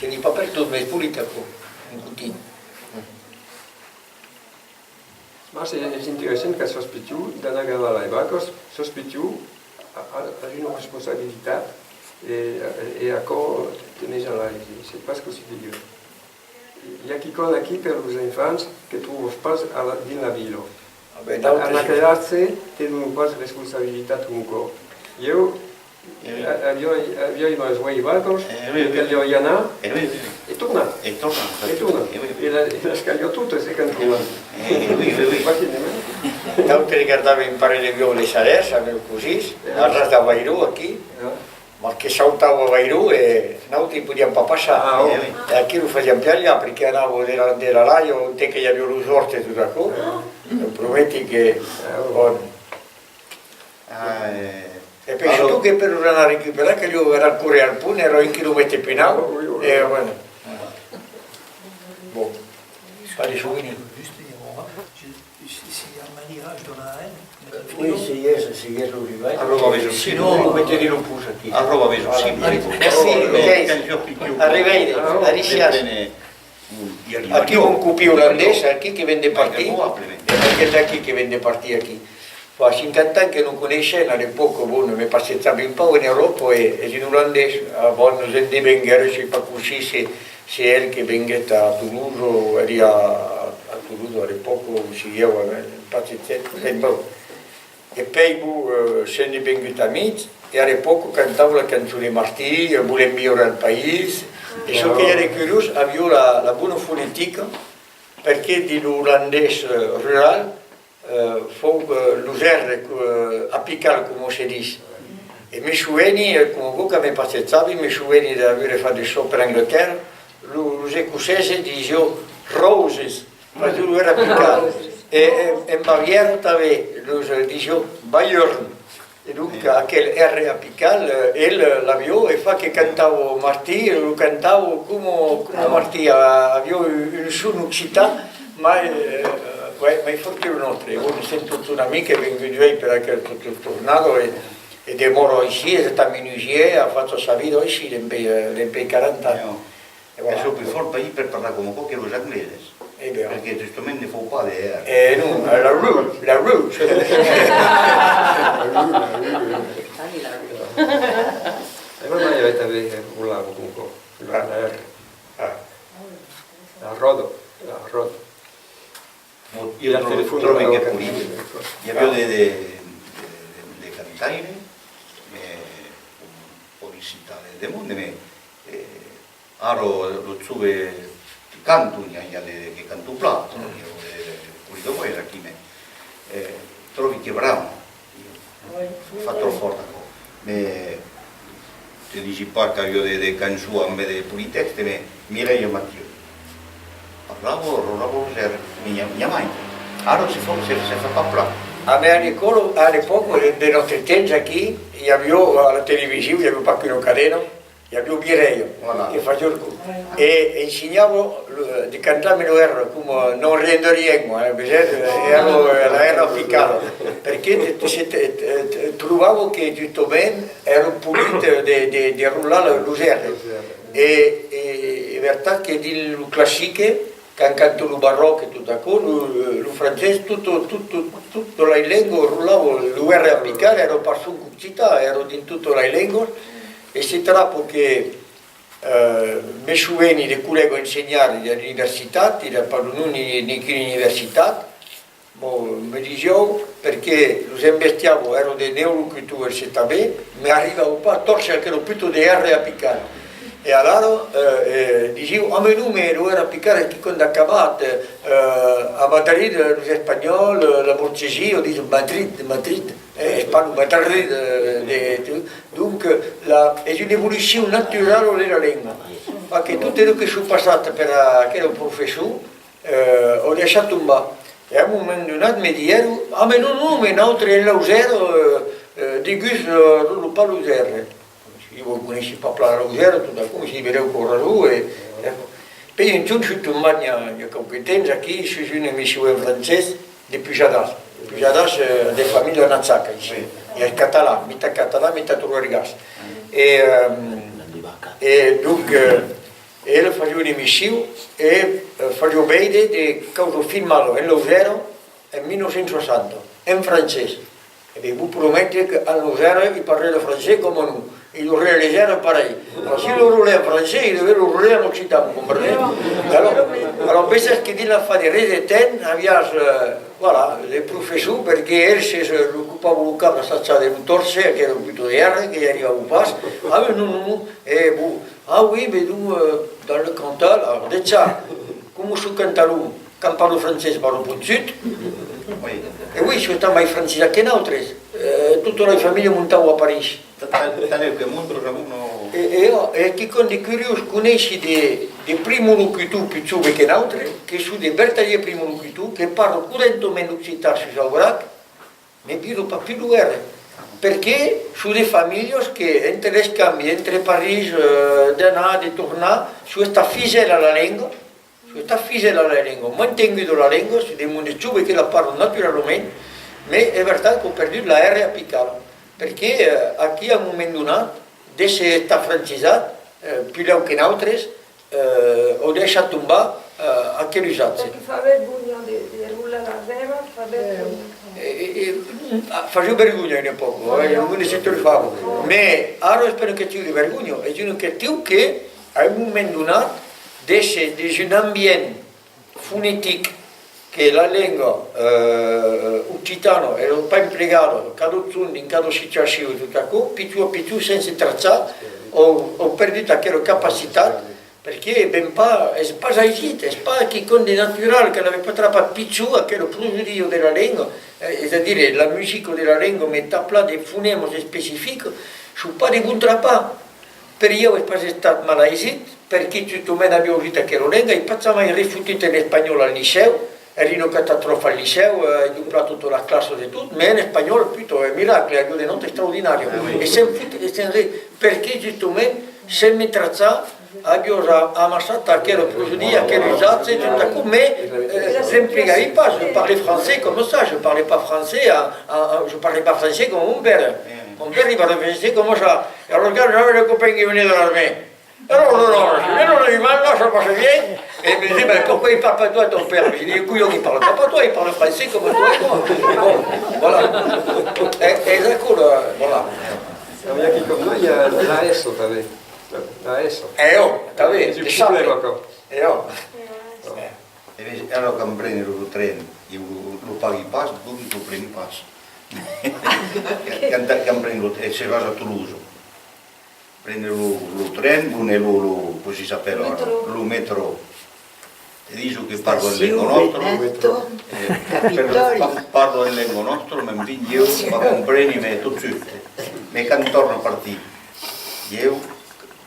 Se ditz pas pertot, mès es polit aquò, un cutin. Mas es, es interessant quand sòs pichon d'anar gardar las vacas, sòs pichon, a, a, as una responsabilitat E, e aquò te mes a l'aise, sai pas cossí te dire. I a quicòm aquí per los enfants que trobas pas a la, dins la vila. Ah ben, a, en aquel atge, te dono pas responsabilitat un còp. Ieu, eh, aviái, aviái unas uèi vacas, eh, oui, e oui, caliá i anar, eh, oui, oui, e tornar. E tornar, e tornar. Eh, oui, oui. E la, e las caliá totas, e quand tornar. Eh, oui, oui, oui. Pas que de mal. Nautres gardàvem un parelh de buòus de Salèrs, amb los cosins, al ras d'Avairon, aquí. Mas que sautava Avairon e nautres i podiam pas passar. Ah, ò. E aquí lo fasiam pialhar, perque anava de la, de la Laia, onte que i aviá los òrts e tot aquò. Lo prometi que, ah, ò, bon. Ah, eh, e pensi tu que per los anar recuperar, que li van córrer al pont, èra un quilomètre pus naut, e, bueno. Bon, pas de sovenir. Ici, ici, à Manière, je donne un N. Oui, si es, si es lo rival. Arroba Besoncino. Sinon, vous mettez des lopus aquí. Arroba Besoncino. Merci. Arrivederci. Arrivederci. Aquí un copin olandés, aquí que ven de partir. E aquel d'aquí que ven de partir aquí. Fa cinquanta ans que nos coneissèm, a l'epòca, bon, me passejavi un pauc en Euròpa, e es un olandés. Ah, bon, nos endevenguèrem, sai pas cossí, se, se el que venguèt a Tolosa, o èri a, a Tolosa a l'epòca, o siguieu, eh, pas, etcetèra. E bon. E pèi, bon, eh, sèm devenguts amics, e a l'epòca cantava la cançon de Martí, eh, Volem viure al país, e çò que èra curiós, aviá la, la bona fonetica, perque dins l'olandés, eh, rural, eh, fau, eh, los R, eh, apical, coma se ditz. E me soveni, eh, coma aquò, quand me passejavi, me soveni d'aver fach de sòrt per Anglatèrra, lo, los escoceses disián roses, fasián lo R apical. E, e en Bavièra tanben, los, eh, disián Bayern. E donc, aquel R apical, eh, el, eh, l'aviá, e fa que cantava Martí, lo cantava coma, coma Martí, a-, aviá un, un son occitan, mai, eh, ouais, mai fòrt que lo nòstre. E bon, sèm tots un amic, e vengut uèi per aquel, tot, tot tornado, e, e demòra aicí, es estat menusièr, a fach sa vida aicí, dempuèi, eh, dempuèi quaranta ans. E voilà. E son pus fòrts país per parlar coma aquò que los angleses. E ben. Perque justament ne fau pas de R. E non, la rue, la rue. La rue, la rue, la rue. E ma maire tanben volava coma aquò, la, la R. Ah. La ròda, la ròda. Bon, ieu tròbi, tròbi que polit. I aviá de, de, de, de cantaires, eh, pòdi citar de, de monde, mès, eh, ara los joves que cantan, i a, i a de, de que cantan plan, però i a de, de, de polit de voès aquí, mès, eh, tròbi que brama. Fa tròp fòrt aquò. Mès te disi pas qu'aviá de, de cançons ambe de politèxtes, mès Mireia Mathieu parlava, rotava los R, mès n'i a, n'i a mai. Ara se fa, se, se fa pas plan. A mès a l'ecòla, a l'epòca de, de nòstre temps aquí, i aviá a la television, i aviá pas qu'una cadena, i aviá Mireia, voilà, que fasiá lo, e ensenhava lo, de cantar amb lo R, coma non rien de rien, eh, vesètz, eh, èra, eh, la R apicala, perque te, te, se te, te, te trobava que justament èra polit de, de, de rolar los R. E, e, e vertat que dins lo classic, quand cantan lo barròc e tot aquò, lo, lo francés, tot, tot, tot, totas las lengas rolavan, lo R apical èra pas sonque occitan, èra dins totas las lengas, e se trapa que, eh, me soveni de collègas ensenhaires de l'universitat, dirè pas lo nom ni, ni quina universitat, bon, me disián, perque los embestiava, èra de neolocutors, se tanben, mès arribava pas a tòrcer aquela puta de R apical. E alara, eh, eh, disián: ah, mès non, mès lo R apical es quicòm d'acabat, eh, a Madrid, eh, los espanhòls, eh, la borgesia, dison Madrid, Madrid, eh, es pas lo Madrid, eh, de, de, donc, eh, la, es una evolucion naturala de la lenga. Fa que totes los que son passats per aquel professor, eh, an daissat tombar. E a un moment donat me dièron: ah, mès non, non, mès nautres en Lausèra, eh, eh, degús, eh, rolan pas los R. Si vos coneissètz pas plan Lausèra, tot aquò, si belèu qu'an rason, e, e, pèi un jorn soi tombat, n'i a, n'i a quauque temps, aquí, sus una emission en francés de Pujadas. Pujadas, eh, de familha Nachaca, aicí. E es catalan, mitat catalan, mitat roergàs. E, ehm, e donc, eh, el fasiá una emission e, eh, fasiá veire de causas filmadas en Lausèra en mil nòu cents soixante, en francés. E ben, vos prometi que en Lausèra i parlèt lo francés coma non. E lo relèu èra parelh. Alòrs, si lo relèu en francés, i devèt lo relèu en occitan, comprenètz? Alòrs, alòrs, vesètz que dins l'afar de res de temps, aviás, eh, voilà, de professors, perque elses, eh, lo copavan lo cap a sajar de lo tòrcer, aquela puta de R, que i arribavan pas. Ah, mais non, non, non. E bon, ah oui, mais donc, euh, dans le Cantal, alors, dejà, coma son cantalons, quand parlan francés, parlan pochut. Oui. E oui, son estats mai francizats que nautres. Eh, tota la familha montava a París. Ta-, ta-, tanlèu que montra, Ramon, non? E, e, e quicòm de curiós, coneissi de, de primolocutors pus joves que nautres, que son de vertadièrs primolocutors, que parlan correntament occitan sus Aubrac, me viro pas pus lo R, perque son de familhas que, entre l'escambi, entre París, eh, d'anar, de tornar, son estats fidèls a la lenga, son estats fidèls a la lenga, an mantengut la lenga, son de monde jove que la parlan naturalament, mas es vertat qu'an perdut la R apicala, perque, eh, aquí, a un moment donat, d'èsser estat francizat, eh, pus lèu que nautres, eh, an daissat tombar, eh, aquel usatge. Perque fa vergonha de, de rolar la R, fa vergonha. E, e, e, ah, fasiá vergonha a una epòca, eh, lo monde se trufava. Mas ara es pas una question de vergonha, es una question que, a un moment donat, d'èsser dins un ambient fonetic que la lenga, eh, occitana èra pas emplegada cada jorn dins cada situacion e tot aquò, pichon a pichon, sens se trajar, an, an perdut aquela capacitat, perque ven pas, es pas aisit, es pas quicòm de natural, que l'avètz pas trapat pichon, aquela prosodia de la lenga, eh, es a dire, la musica de la lenga, mas tanplan de fonèmas especifics, son pas de bon trapar. Per ieu es pas estat malaisit, perque justament aviá ausit aquela lenga, ai pas jamai res fotut en espanhòl al licèu, èri una catastròfa al licèu, eh, ai doblat totas las classas e tot, mas en espanhòl, puta, un miracle, aviá de nòtas extraordinàrias. E se'n fot, e se'n res, perque justament, sens me trajar, aviá ja amassat aquela prosodia, aquel usatge, tot aquò, mas, eh, l'emplegavi pas, je parlais français comme ça, je parlais pas français à, à, à, je parlais pas français comme mon père. Mon père, il parlait français comme ça. Et alors, quand j'avais le copain qui venait de l'armée, alors, non, non, je viens, on a du mal, là, ça passe bien. Et il me dit, mais pourquoi il parle pas toi, ton père? Je dis, couillon, il parle pas patois, il parle français comme toi et moi. Bon, voilà. Et, et d'un coup, là, voilà. Aviá quicòm mai, la S tanben. La S. E ò, tanben, de saber. E ò. E ben, ara quand preni lo tren, ieu lo, lo pagui pas, donc lo preni pas. Quand, quand preni lo tren, se vas a Tolosa. Prene lo, lo tren, bon, e lo, lo, cossí s'apèla ara? Lo metro. Lo metro. E dison que parlo en lenga nòstra. Estacion, Veneto, eh, Capitòli. Parlo, pa-, parlo en lenga nòstra, me'n vin ieu, pas compreni, mas tot suit. Mas quand tòrna partir, ieu,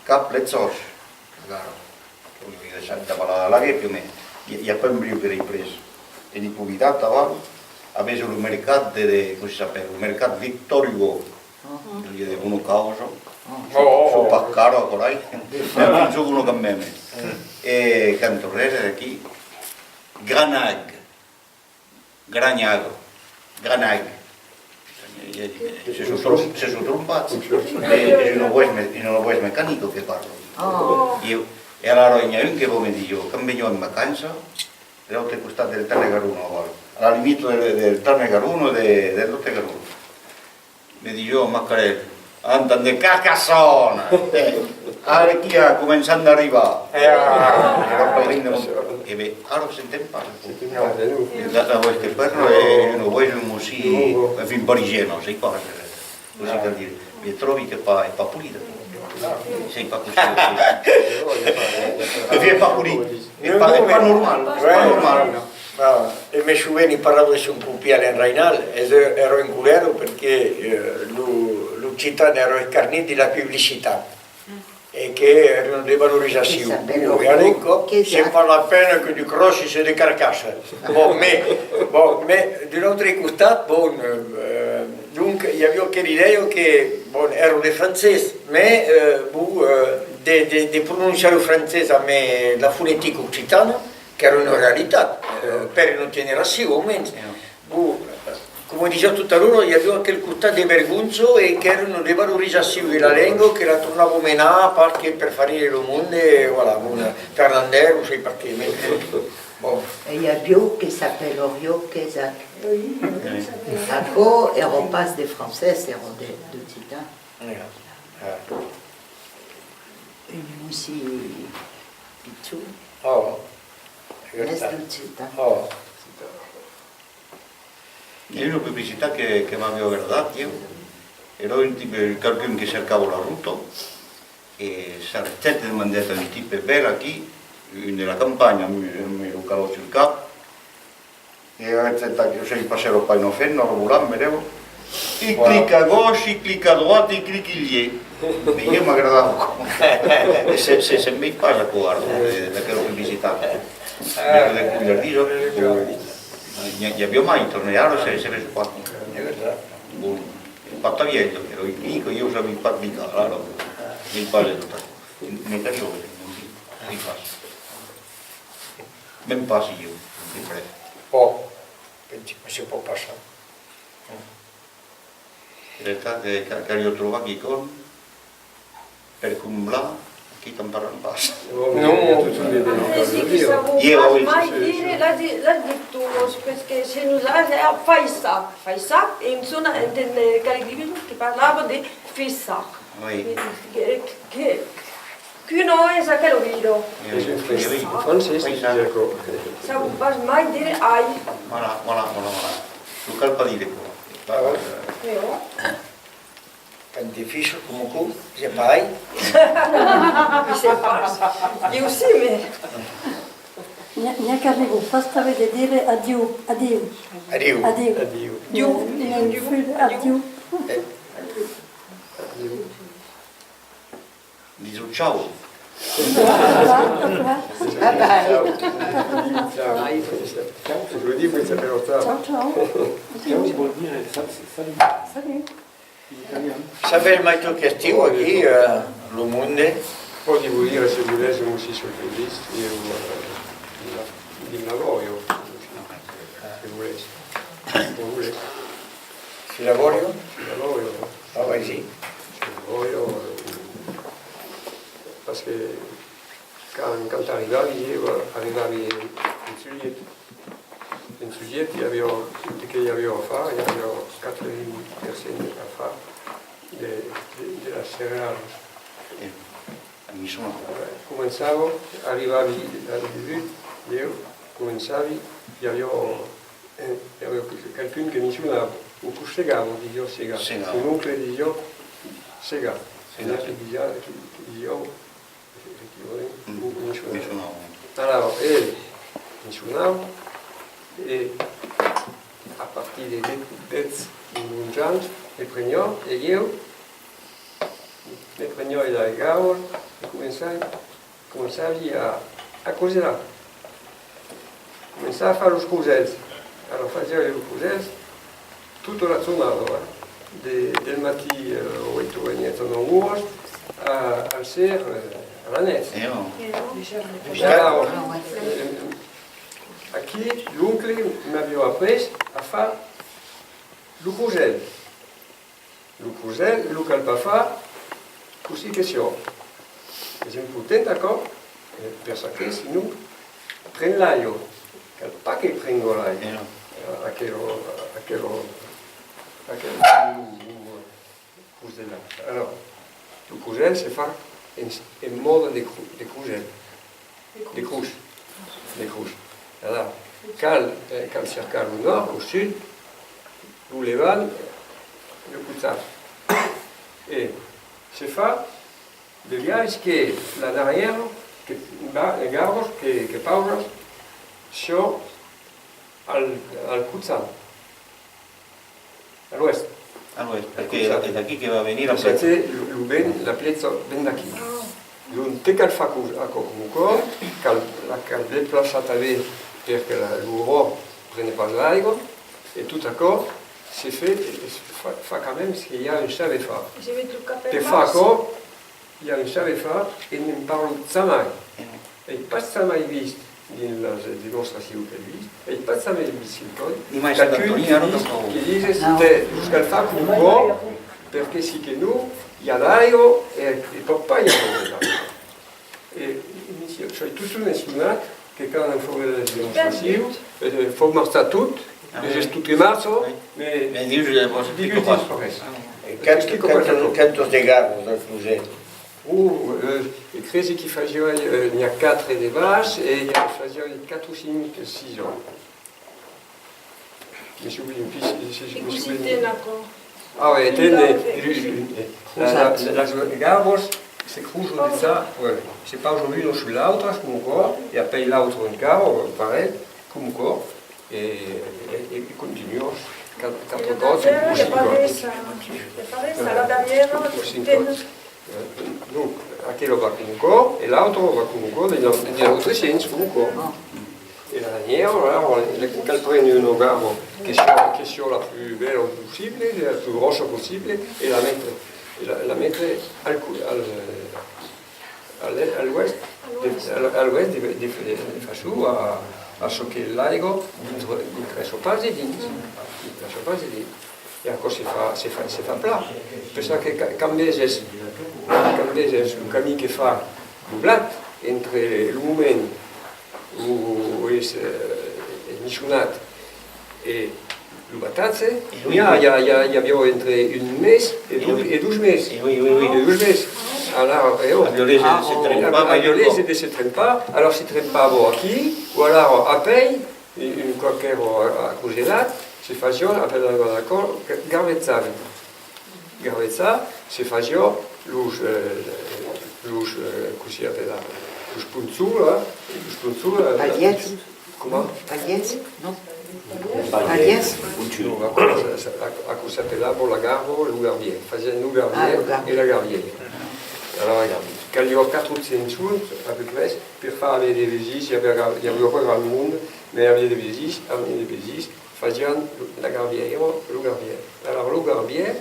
cap lèchòs. Agara. Oi, oi, daissatz davalar la guepa, mas i, i a pas un briu que l'ai pres. Teni convidat aval a véser lo mercat de, de, cossí s'apèla? Lo mercat Victor Hugo. Li a de bona causa. Son, son pas cara, aquò-lai. Enfin, son bona quand même. E quand tornèri d'aquí, Granag. Granhaga, Granag. Se son trom-, se son trompats. E, es una votz me-, una votz mecanica que parla. E, e alara n'i a un que vòl me dire, quand veniá en vacança, de l'autre costat del Tarn-e-Garona, aval, a la limita del, del Tarn-e-Garona, de, del Tarn-e-Garona. Me disiá Macarèl, entend de Carcassona! Ara aquí a començat d'arribar. Èra pas rin de mon... E ben, ara s'entend pas. La, la votz que parla es una votz un bocin, enfin, parisiana, sai pas cossí cal dire. Me tròbi qu'es pas, es pas polida. Sai pas cossí. Enfin, es pas polit. Es pas, es pas normal, es pas normal. Ah, e me soveni, parlava de son copial en Rainal, e èra en colèra perque, eh, lo, l'occitan èra escarnit de la publicitat e que èra una devalorizacion. E a l'encòp, c'est pas la peine que du crossis et de carcasses. Bon, mais, bon, mais d'un autre costat, bon, eh, donc, i aviá aquela idèia que, bon, èra de francés, mais, eh, bon, eh, de, de, de prononciar lo francés amb, eh, la fonetica occitana, qu'èra una realitat, eh, per una generacion, au mens. Bon, coma disiá tot a l'ora, i aviá aquel costat de vergonha e qu'èra una devalorizacion de la lenga que la tornava menar, parce que per far rire lo monde, e voilà, bon, Fernandel, o sai pas qué, mais, bon. E i aviá que s'apelariá Quesac. Aquò èra pas de francés, èra de, d'occitan. Ah. Un mossur pichon. Oh. Mès d'un ciutat. Oh. E una publicitat que, que m'aviá agradat, ieu. Èra un tipe, qualqu'un que cercava la rota, e s'arrestèt e demandèt a un tipe: "Vèl aquí, un de la campanha, amb, amb lo calòt sul cap." E aguest, o sei, passèra pas una femna, la volam, merèu. I clica a gauche, i clica a droite, i clica ieu. E ieu m'agradava aquò. E se, se, se'n vei pas aquò ara, de, d'aquela publicitat. Mèra de colhardisa, bon, n'i, n'i aviá mai, tornei ara, se, se vei pas. Bon, pas tan vièlh, però i clica, ieu sabi pas clicar, ara, n'ai pas de tot aquò. Me caliá, non, non, pas. Mèm pas ieu, brèf. Bon, pensi que se pòt passar. Era, ca-, ca-, caliá trobar quicòm per comblar, aquí te'n parlan pas. Non, non, non, non. Ieu, oui. Mai dire las di-, las dicturas, perque se nos a, eh, fai sac, fai sac, e en sona, enten, eh, Caligari que parlava de fissar. Oui. Que, que, que, que non es aquela vida. Oui, oui, oui. Francés, fai sac. Sabi pas mai dire ai. Voilà, voilà, voilà, voilà. Lo cal pas dire aquò. Ah, ouais. Però. Quand te fissa coma aquò, se pas ai. Sai pas. Ieu si, me. N'i a, n'i a qu'arriban pas tanben de dire adiu, adiu. Adiu. Adiu. Adiu. Adiu. Adiu. Adiu. Eh. Adiu. Dison ciao. Bye bye. Ciao. Ciao. Ciao. Ciao. Ciao. Ciao. Ciao. Ciao. Salut. Salut. Sabètz mai tot qu'estiu aquí, eh, lo monde? Pòdi vos dire, se volètz, un mossur sul que vist, e, eh, dins la bòria, se volètz. Coma volètz. Sus la bòria? Sus la bòria. Ah, vai, si. Sus la bòria, eh, parce que quand, quand arribavi, ieu arribavi en, en julhet. En julhet, i aviá, de que i aviá a far, i aviá quatre-vints per cent a far de, de, de las cerealas. Eh, començava, arribavi al debut, ieu començavi, i aviá, eh, i aviá qualqu'un que mencionava, o que segava, disiá segar. Segar. Mon oncle disiá segar. Segar, segar, sí. Que disiá, que, que disiá Efectivament, me sonava. Alara, el me sonava, e a partir de dètz, onze ans, me preniá, e ieu me preniá e la gava, e començavi, començavi a, a coselar. Començar a far los crosèls. Ara fasiá los crosèls tota la jornada, eh? De, del matin, eh, uèit e mièja, nòu oras, a, al ser, eh, a la nuèch. E non. E non. Alara, eh, aquí, l'oncle m'aviá aprés a far lo crosèl. Lo crosèl, lo cal pas far cossí que siá. Es important aquò, eh, per çò que sinon pren l'aiga. Cal pas que prenga l'aiga. Eh, aquel, aquel, aquel, lo, lo crosèl. Alara, lo crosèl se fa en, en mòde de cro-, de crosèl. De crotz. De crotz. Alara, cal, eh, cal cercar lo nòrd, lo sud, lo levant, lo cochal. E se fa de biais que la darrièra, que va, garbas, que, que pausas, siá al, al cochal. A l'oèst. A l'oèst, perque es d'aquí que va venir la pluèja. Lo, lo vent, la pluèja ven d'aquí. Donc, te cal far aquò, aquò coma aquò, cal, la cal desplaçar tanben per que la, lo ròc prene pas l'aiga, e tot aquò se fa, e fa, fa quand même que i a un saber-far. Per far aquò, I a un saber-far e ne'n parlan jamai. Ai pas jamai vist dins las demonstracions qu'ai vist, ai pas jamai vist quicòm. Ni mai Sant Antòni, ara tanpauc. Que dise, tè, vos cal far coma aquò, perque si que non, i a d'aiga e, e pòt pas i aver d'aiga. E soi totun estonat que quand fau las demonstracions, eh, fau marchar tot, e es tot que marcha, mès dius, eh, vos explica pas. E quant, quantas, quantas de garbas al closet? Oh, euh, e cresi que fasiái, euh, n'i a quatre de bas e i a, fasiái quatre o cinc, six òmes. Me souveni pus, se, se, me souveni. Ah ouais, ten, eh, eh, la, la, las garbas se crosan de ça, ouais, se pausan una sus l'autra, coma aquò, e apèi l'autra encara, parelh, coma aquò, e, e, e, e continua, quatre, quatre còps, cinc còps. Voilà. Cinc còps. Eh, donc, aquela va coma aquò, e l'autra va coma aquò, dins l'au-, dins l'autre sens, coma aquò. E la lanièra, alara, cal prene una garba que siá, que siá la plus bèla possible, la plus gròssa possible, e la metre, e la, la metre al co-, al, a l'e-, a l'oèst, de, a, a l'oèst de, de, de façon a, a çò que l'aiga dintre, dintrèsse pas dedins, dintrèsse pas dedins. E aquò se fa, se fa, se fa plan. Per ça que ca-, quand veses, quand veses lo camin que fa lo blat entre lo moment o, o es, eh, es michonat e lo batatge, i a, i a, i a, i aviá entre un mes e dos, e dos mes. E oui, oui, oui. E dos mes. Alara, e ò. La violesa de se trempar, la violesa de se trempar, alara se trempava aquí, o alara apèi, un, un còp qu'èra acoselat, se fasiá, apèi la, la, la cor-, garbejavan. Garbejar, se fasiá los, eh, los, eh, cossí apela? Los ponchons, eh? Los ponchons, eh, Palièrs. Coma? Palièrs, non? Palièrs. Non, aquò, aquò s'apelava la garba, lo garbièr. Fasián lo garbièr e la garbièra. Alara, caliá quatre o cinc jorns, a peu près, per far aver de vesins, i aviá, i aviá pas grand monde, mès aviá de vesins, aviá de vesins, fasián la garbièra, lo garbièr. Alara, lo garbièr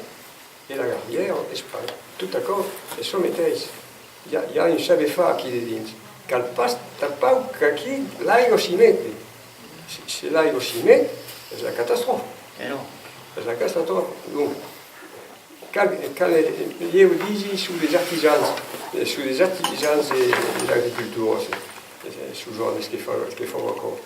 e la garbièra, es pas tot aquò, es çò meteis. I a, i a un saber-far aquí dedins. Cal pas tanpauc qu'aquí l'aiga s'i mete. Se, se l'aiga s'i met, es la catastròfa. E non. Es la catastròfa. Donc, cal, cal, ieu disi, son des artisans, eh, son des artisans de, de l'agricultura, se, se, sos òmes que fa, que fan aquò.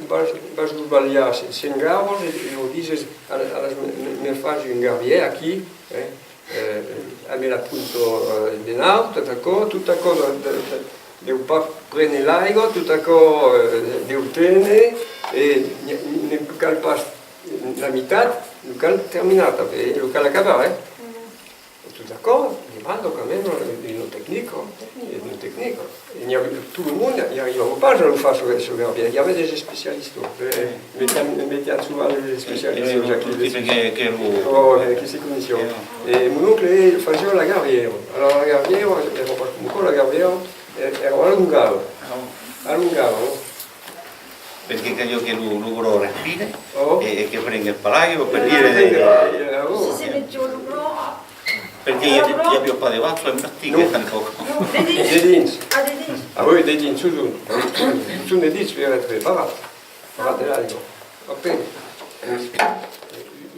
Vas, vas los balhar cent garbas e, e lor dises, ara, ara me, me, me fas un garbièr aquí, eh, eh, amb la ponta, eh, de naut, tot aquò, tot aquò de, de, de, deu pas prene l'aiga, tot aquò, eh, deu téner, e ne, ne cal pas la mitat, lo cal terminar tanben, eh, lo cal acabar, eh. E tot aquò demanda quand même, eh, una tecnica, eh, una tecnica. E n'i a, tot lo monde i arribava pas a lo far, çò, çò garbièr. I aviá des especialistas, eh, metián, metián sovent les especialistas aquí, que, que, que, oh, eh, que se coneissián. E mon oncle fasiá la garbièra. Alara, la garbièra, èra pas coma aquò, la garbièra, eh, èra alongada. Alongada, non? Perque caliá que lo, lo gròs respire e, e que prengue pas l'aiga, per dire de... Se se metiá lo gròs... Perque i aviá, i aviá pas de vaca en practica, tanpauc. Non, dedins. Dedins. Ah, dedins. Ah oui, dedins, totjorn. Totjorn dedins per èstre parat. Parat de l'aiga. Apèi,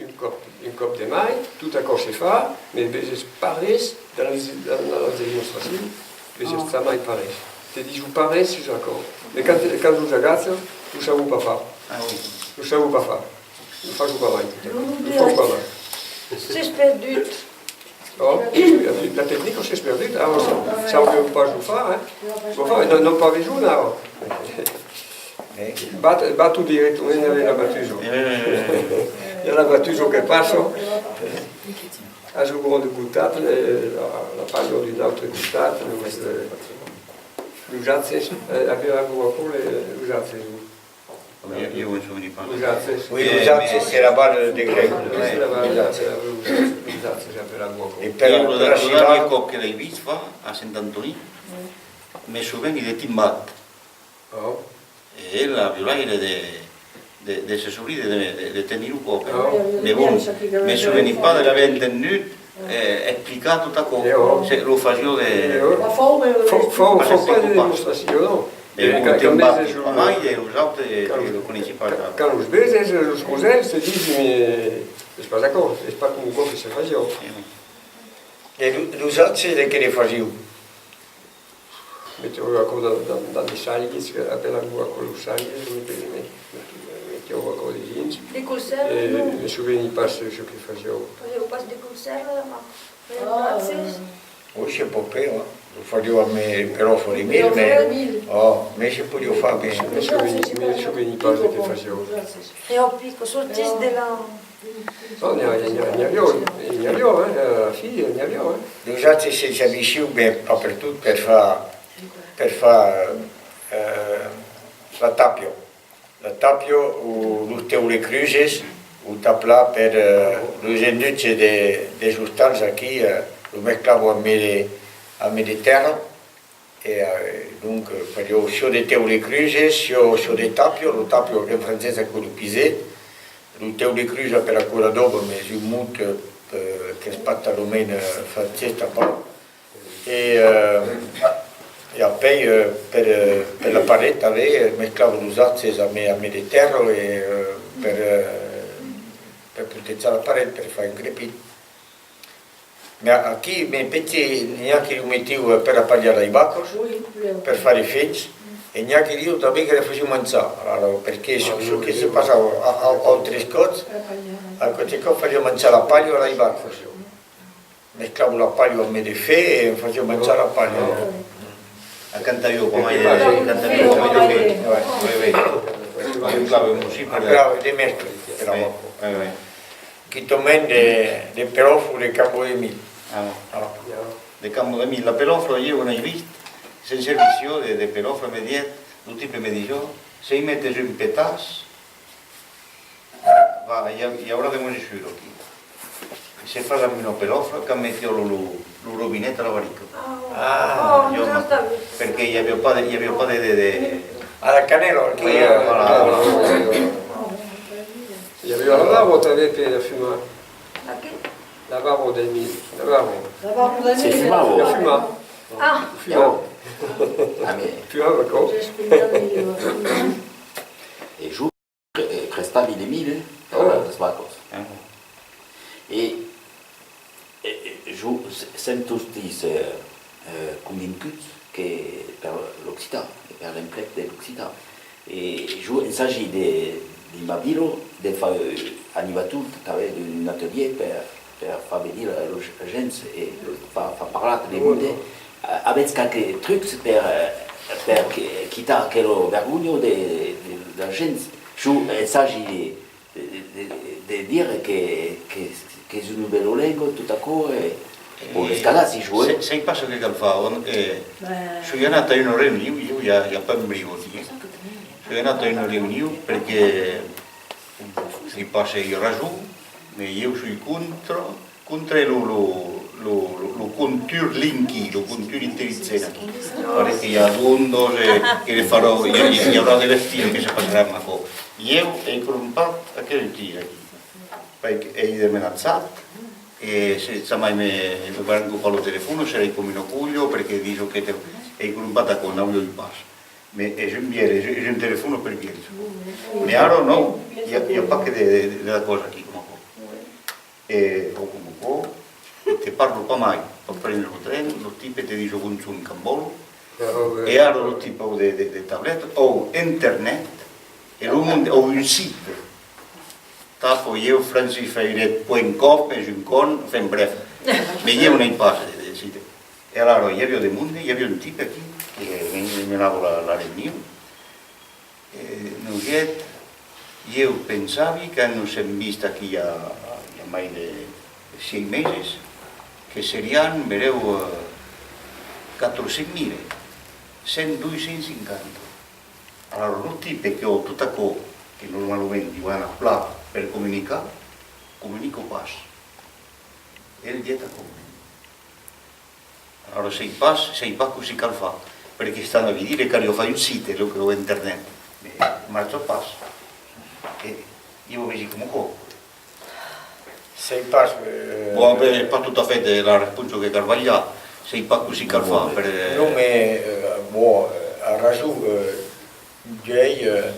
un còp, un còp de mai, tot aquò se fa, mès veses pas res dins las, dins las demonstracions, veses jamai pas res. Te dison pas res sus aquò. E quand, quand los agachas, lo sabon pas far. Ah oui. Lo sabon pas far. Lo fason pas mai, tot aquò. Lo fan pas mai. S'es perdut. Ò, la tecnica s'es perdut. Ah, sabián pas lo far, eh? Lo fan, non, non pas besonh, ara. Bat, baton dirèctament amb la batusa. I a la batusa que passa. A lo grand costat, eh, la, la palha d'un autre costat, los, eh, los atges, eh, apelavan aquò los atges. Ieu, ieu me soveni pas. Los atges. Oui, los atges, se lavavan de grèu. Se lavavan, se lavavan los atges, los atges, apelavan aquò. E per, per lo, per lo darrièr còp que l'ai vist far a Sent Antonin, me soveni de Timbat. E el aviá l'aire de, de, de se sorrir, de, de, de tenir lo còp. Mès bon, me soveni pas de l'aver entendut, eh, explicar tot aquò. Se lo fasiá de... Fau, fau, fau pas de demonstracion, non. E quand, quand veses un, pas mai, e los autres, eh, lo coneissi pas. Quand, quand los veses, los causèls, se disi, mès es pas aquò, es pas coma aquò que se fasiá. E lo, los atges de qué ne fasián? Metián aquò dins, dins, dins de salgues, que apelavan aquò los salgues, metián, metián aquò dedins. E me soveni pas çò que fasián. De consèrva, de mac-, de maxes. Oui, c'est pas pire, hein. Lo fariá amb, eh, per ofre de mil, mais, oh, mais se podiá far, mais... Me soveni, me soveni pas de que fasiá. E au pic, sortís de la... Non, n'i a, n'i a, n'i aviá, n'i aviá, hein, a la fin, n'i aviá, hein. Los atges se servissián, ben, pas pertot, per far, per far, eh, la tàpia. La tàpia o los teules cruses, o tanplan per, eh, los enduches de, dels ostals aquí, eh, lo mesclavan amb de, amb de tèrra, e, eh, donc, eh, fasián siá de teules cruses, siá, siá de tàpia, lo tàpia en francés aquò lo piset, lo teule crusa per aquò d'adòba, mes un mot, eh, eh, qu'es pas talament, eh, francés tanpauc. E, eh, e apèi, eh, per, eh, per la paret tanben, eh, mesclavan los atges amb, amb de tèrra e, eh, per, eh, per protejar la paret, per far un crepit. Mas aquí, me pensi, n'i a que lo metián, eh, per apalhar las vacas, per far de fems, e n'i a que dion tanben que las fasián manjar, alara, perque çò, çò que se passava a, a, autres còps, a qualques còps fasián manjar la palha a las vacas. Mesclavan la palha amb de fen e fasián manjar la palha. A Cantalhon, pas mai de, Cantalhon, pas mai de fen. Oui, oui. Mesclavan aussi per... Mesclavan de mescla, per la vacas. Oui, oui. Quitament de, de pelòfra o de camba de milh. Ah, non. De camba de milh. La pelòfra, ieu n'ai vist, se'n servissiá de, de pelòfra, me dièt, lo tipe me disiá, se i metes un petàs, va, i a, i aurà de moisissura aquí. E se fas amb una pelòfra, cal metre lo, lo, lo robinet a la barrica. Ah, jo, perque i aviá pas de, i aviá pas de, de, de... A la canèla, aquí. Oui, voilà, voilà. I aviá la barba tanben per fumar. La qué? La barba del milh, la barba. La barba del milh. Se fumava. Per fumar. Ah. Fumar. Ah, mais... Fumava, quoi. E jo, eh, crestavi de milh, eh, per las vacas. E, e, e jo s-, sèm totís, eh, eh, convencuts que per l'occitan e per l'emplec de l'occitan. E jo ensagi de, dins ma vila, de far, eh, animator tanben d'un atelièr per, per far venir la, los, la gents e far, far parlar de monde. A-, avètz qualques trucs per, eh, per que, quitar aquela vergonha de, de, de la gent? Jo ensagi de, de, de, de dire que, que, qu'es una bèla lenga, tot aquò, e, e bon, l'escalar, si jo, eh. Sai, sai pas çò que cal far, on, eh, soi anat a una reunion, ieu i a, i a pas un briu aquí, eh. Soi anat a una reunion perque soi pas, ai rason, mas ieu soi contra, contra lo, lo, lo, lo, lo contorn Linky, lo contorn intelligent aquí. Pare que i a d'ondas, eh, que le farà, i a, i aurà de l'estil que se passarà amb aquò. Ieu ai crompat aquel utís aquí. Perque ai demenatjat, e se jamai me, me van copar lo telefòn, serai coma una colha, perque dison que te, ai crompat aquò, n'aviái pas. Mas es un vièlh, es, es un telefòn per vièlhs. Mas ara non, i a, i a pas que de, de, de, de còsas aquí, coma aquò. E, o coma aquò, te parlo pas mai, per prendre lo tren, lo tipe te dison bonjorn quand vòl, e ara lo tipe o de, de, de tableta, o internet, e lo monde, o un site. Tapo ieu francis fairet point com, es un con, enfin, bref. Mas ieu n'ai pas de, de site. E alara, i aviá de monde, i aviá un tipe aquí, que me, me menava la, la reunion, e nos diguèt, ieu pensavi, quand nos sèm vist aquí i a, i a mai de sièis meses, que serián, belèu, eh, quatre o cinc mila, cent, dos cents cinquanta. Alara, lo tipe que, o tot aquò, que normalament i van aplar per comunicar, comunica pas. El diguèt aquò. Alara, sai pas, sai pas cossí cal far, perque estan a dire que caliá far un site, lo, lo internet, mas marcha pas. E ieu vesi coma aquò. Sai pas, eh... Bon, ben, es pas tot a fèt, eh, la responsa que cal balhar. Sai pas cossí cal far per, eh... Non, mas, eh, bon, eh, a rason, eh, uèi, eh,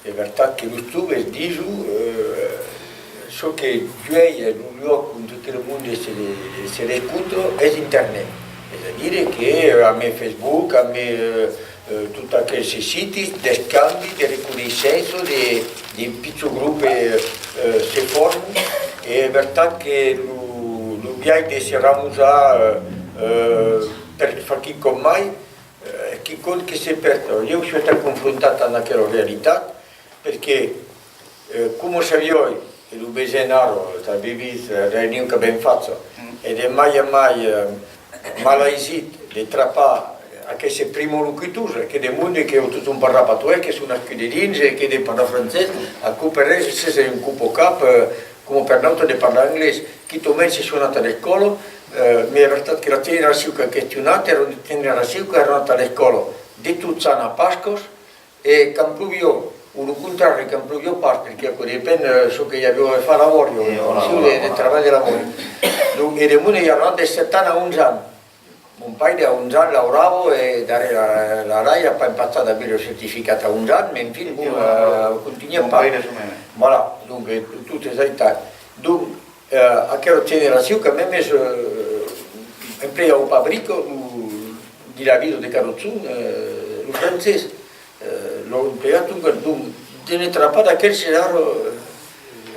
es vertat que los joves dison, eh, çò que uèi es lo luòc ont tot lo monde se, se l'escota es internet. Es a dire que, eh, amb Facebook, amb, eh, eh, tot aqueles sites d'escambi, de reconeissença, de, de pichons grops, eh, eh, se forman. E es vertat que lo, Ai de se ramusar, eh, eh, per far quicòm mai, eh, quicòm que se pèrd. Ieu soi estat confrontat amb aquela realitat, perque, eh, coma sabiái, e lo vesèm ara, tà vivir, eh, reunion qu'avèm facha, e de mai en mai, eh, malaisit de trapar aqueste primo locutor, que de monde que tot un parla patoès, que son nascuts dedins e que de parlar francés, aquò per eles es un còp au cap, eh, coma per nautres de parlar anglés. Quitament se son anats a l'escòla, eh, mès es vertat que la generacion qu'a questionat èra una generacion qu'èra anat a l'escòla de Totsant a Pascas, e quand ploviá, o lo contrari, quand ploviá pas, perque aquò depend, eh, çò que i aviá a far a la bòria, en foncion de, de trabalh de la bòria. Donc, e de monde i aviá de sèt ans a onze ans. Mon paire a onze ans laurava e darrèr la, la rai a pas empachat d'aver lo certificat a onze ans, mès enfin, bon, eh, contunhèt pas. Voilà, donc, eh, tot es aital. Donc, eh, aquela generacion quand mèmes, eh, empleava pas brica lo, dins la vida de cada jorn, eh, lo francés. Eh, lo empleat, donc, donc, de ne trapar d'aquel serà,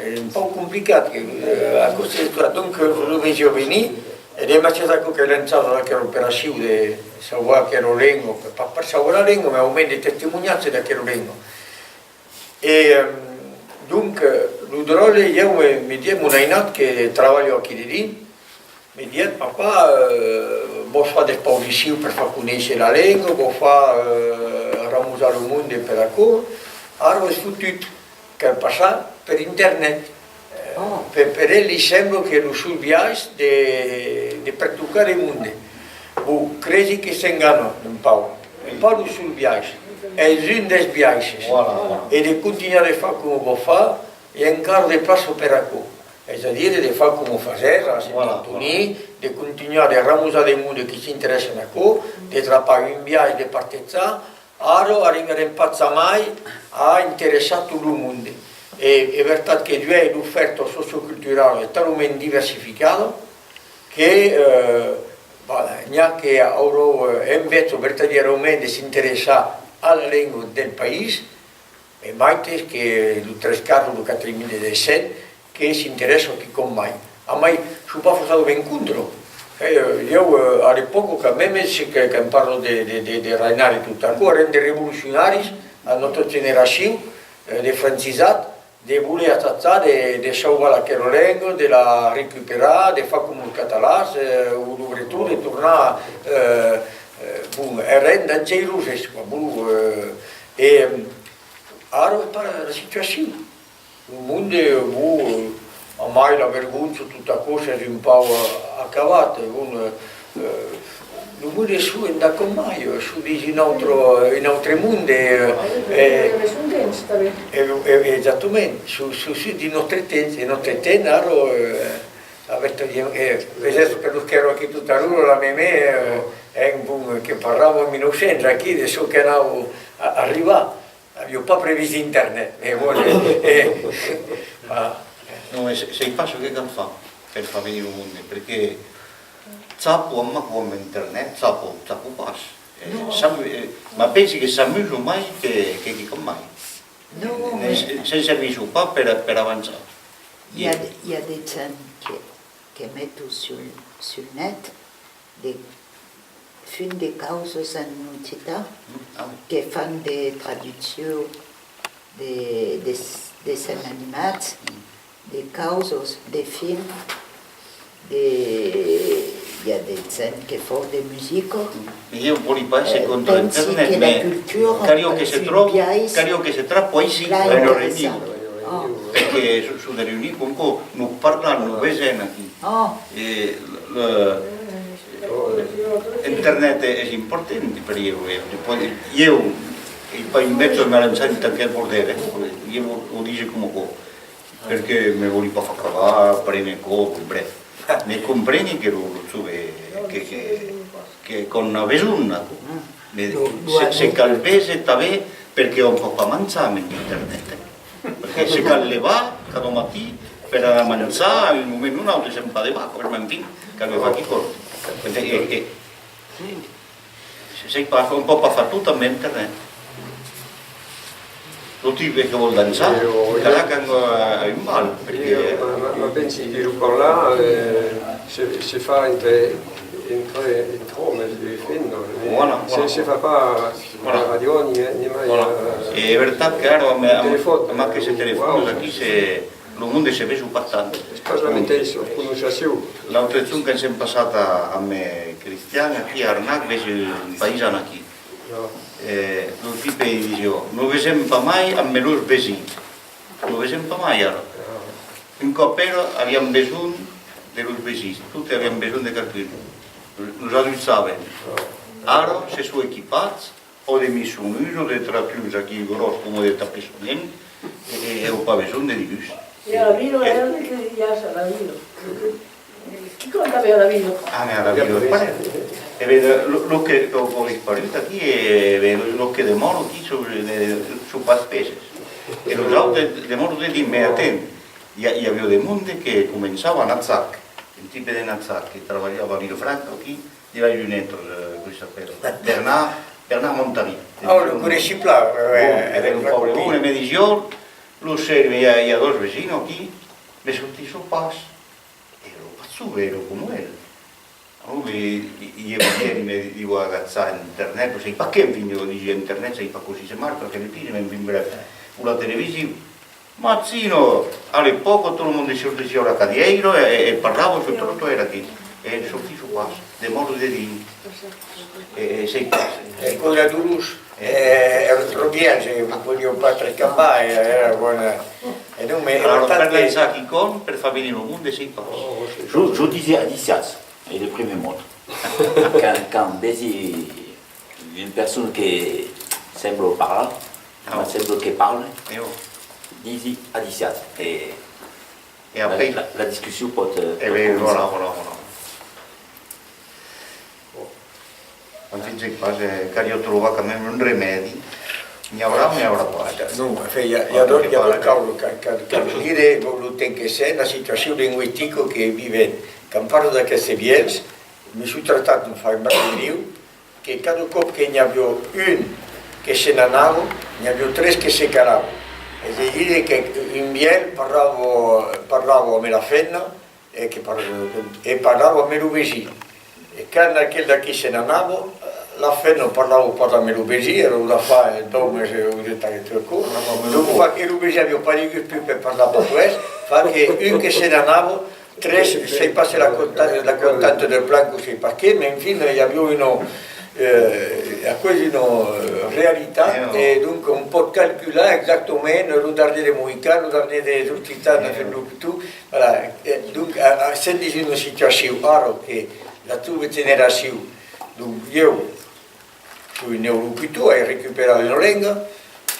eh, un pauc complicat, que, eh, a causa de tot. Donc, eh, lo vesiá venir, e demest es aquò que lançava aquela operacion de sauvar aquela lenga, pas per sauvar la lenga, mès au mens de testimoniatge d'aquela lenga. E, eh, donc, eh, lo dròlle, ieu me, me diguèt mon ainat que trabalha aquí dedins, me diguèt: «Papà, eh, vòs far d'exposicions per far conéisser la lenga, vòs far, eh, ramusar lo monde per aquò, ara es fotut, cal passar per internet.» Eh, per, per el, li sembla que lo sol biais de, de pertocar de monde. Bon, cresi que s'engana un pauc, es pas lo sol biais, es un dels biaises. E de contunhar de far coma vòs far, i a encara de plaça per aquò. Es a dire, de far coma fasètz a Sent Antoni, de contunhar de ramusar de monde qui s'interèssan a aquò, de trapar un biais de partejar. Ara arribarem pas jamai a interessar tot lo monde. E es vertat que duèi l'ofèrta socioculturala es talament diversificada que, eh, voilà, n'i a que auràn, eh, enveja vertadièrament de s'interessar a la lenga del país, e maites que lo tres quarts o lo quatre mila de cent que s'interèssan quicòm mai. Amai, son pas fòrça ben contra. Eh, ieu, eh, a l'epòca, quand mèmes, se que, quand parlo de, de, de, de Rainard e tot aquò, èran de revolucionaris, a nòstra generacion, eh, de francisats, de voler assajar de, de sauvar aquela lenga, de la recuperar, de far coma los catalans, eh, o lo breton, de tornar, eh, eh, bon, èran dangeiroses, quoi, bon, eh, e, Ara es pas la situacion. Lo monde, bon, eh, amai la vergonha, tot aquò, s'es un pauc, eh, acabat. E bon, eh, eh, lo monde son endacòm mai, eh, son dins un autre, un autre monde, eh, eh, e, e, exactament, son, son, son dins nòstre temps, e nòstre temps, ara, eh, a vertadièr, eh, vesètz que los qu'èran aquí tot a l'ora, la Memé, eh, eh, bon, que parlavan en mila nòu cents aquí, de çò qu'anava a, arribar. Aviá pas previst internet, mès bon, eh, eh, voilà. Non, e sai pas çò que cal far per far venir lo monde, perque chapon amb aquò, amb internet, chapon, chapon pas. Eh, non. S'amu-, eh, ma pensi que s'amusan mai que, que quicòm mai. Non, ne, mès se, se'n servisson pas per, per avançar. I a de, i a de gents que, que meton sul, sul net de, fin de causas en occitan, que fan de traduccion de, de, dessenhs animats, de causas, de films, de, i a de gents que fan de musica. Ieu vòli pas èsser contra internet, mès caliá que se tròp, caliá que se tròp aicí, en reunion. Perque sus, sus de reunion, coma aquò, nos parlam, nos vesèm aquí. E le, le, internet es, es important per ieu, e, ieu ai pas enveja de me lançar en tant que bordèl, eh. Ieu o, o dise coma aquò, perque me vòli pas far cagar, prene còp, bref. Me compreni que lo, lo jove, que, que, que, qu'an besonh, aquò. Mès se, se cal véser tanben, perque òm pòt pas manjar amb internet, eh. Perque se cal levar cada matin per anar manjar, a un moment o un autre, sèm pas de vacas, mès enfin, cal far quicòm. E, e, e, se, se pas, òm pòt pas far tot amb internet. Lo tipe que vòl dançar, calá qu'an, eh, un bal, perque, eh, ma, ma, ma pensi que lo parlar, eh, Se, se fa entre, entre, entre òmes e femnas, eh? Voilà, se, voilà. Se fa pas a la ràdio ni, ni mai, voilà. Eh, es vertat qu'ara amb, amb, amb aquestes telefòns aquí, se, lo monde se vesen pas tant. Es pas la meteissa prononciacion. L'autre jorn, quand sèm passats a, amb, eh, Cristian, aquí a Arnac, vesi un paisan aquí. Eh, lo tipe i disiá: "Nos vesèm pas mai amb los vesins. Nos vesèm pas mai ara. Un còp èra, aviam besonh de los vesins, totes aviam besonh de qualqu'un. Nos ajudavan. Ara se son equipats, o de missonus, o de tractors aquí gròs coma de Tapessonent, e, e, e an pas besonh de digús." E a la vila, e, que i a a la vila? Quicòm tanben a la vila. Ah, mès a la vila es parelh. E ben, lo, lo que, lo, lo disparut aquí, e ben, lo, lo que demòra aquí son, de, son pas peses. E los autres demòran dedins, mès atent, i a, i aviá de monde que començava a Natzac, un tipe de Natzac que trabalhava a Vilafranca aquí, de las lunetas, eh, cossí s'apèla? Bernard, Bernard Montari. Ah, lo coneissi plan, eh, bon, e ben, lo paubre monde me disiá: "Lo ser, i a, i a dos vesinos aquí, me sortisson pas." Èra pas sòrd, èra coma el. Alòrs, i, i, i, me, me diu: "Agachar internet", o sai pas qué, enfin, ieu disi: "Internet, sai pas cossí se marcha, que l'utiliza, mès enfin, bref, o la television." Mas sinon, a l'epòca, tot lo monde sortissiá la cadièira e, e, e parlava sul trottoir aquí. E sortisson pas, demòran dedins. E, e sai pas. E quò èra dolorós. E, èra tròp vièlhs, e podián pas recapar, e èra bona. E non, mès èra... Alors, per laissar quicòm, per far venir lo monde, sai pas. Jo, jo disi adissiatz, es lo primièr mot. Quand, quand vesi una persona que sembla parlar, ah, mas sembla que parla, disi adissiatz. E, e après la, la, la discussion pòt, eh, e ben, pòt començar. Voilà, voilà, voilà. Enfin, sai pas, eh, caliá trobar quand même un remèdi. N'i aurà o n'i aurà pas? Non, enfin, i a, i a, donc, i a d'autres causas que, que, que dire, lo temps que sèm, la situacion lingüistica que vivèm. Quand parlo d'aquestes vièlhs, me soi tractat, me fa un bac de riu, que cada còp que n'i aviá un que se n'anava, n'i aviá tres que se quedavan. Es a dire que un vièlh parlava, parlava amb la femna, e que par-, e parlava amb lo vesin. E quand aquel d'aquí se n'anava, la femna parlava pas amb lo vesin, èra un afar d'òmes o de tal e qual. Donc, fa que lo vesin aviá pas de gust pus per parlar patoès, fa que un que se n'anava, tres, sai pas se la conta-, la contenta de plan o sai pas qué, mès enfin, i aviá una, eh, aquò es una, eh, realitat, e donc on pòt calcular exactament lo darnièr de Moican, lo darnièr de l'occitan, enfin, lo, tot, voilà. E donc, a, a, sèm dins una situacion ara que la jove generacion, donc ieu, soi un neolocutor, ai recuperat una lenga,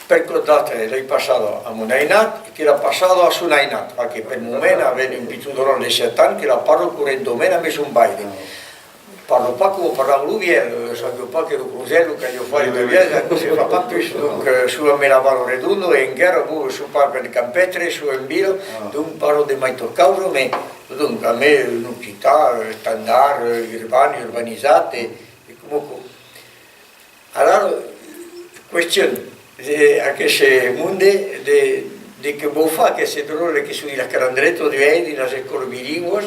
per còp d'altre l'ai passada a mon ainat, e que l'a passada a son ainat, perque pel moment avèm un pichon dròlle de sèt ans que la parla correntament amb son paire. Parla pas coma parlava lo vièlh, eh, sabiá pas que lo crosèl lo caliá far de vièlh, aquò se fa pas pus, donc, eh, soi amb la Val Redonda e enguèra, bon, soi pas pel campèstre, soi en vila, donc parla de maitas causas, mès, donc, amb un occitan, eh, estandard, eh, urban, urbanizat, e, e coma aquò. Alara, question, eh, aqueste monde de, de que vòu far, aqueste dròlle que son dins la Calandreta, duèi, dins las escòlas bilingüas,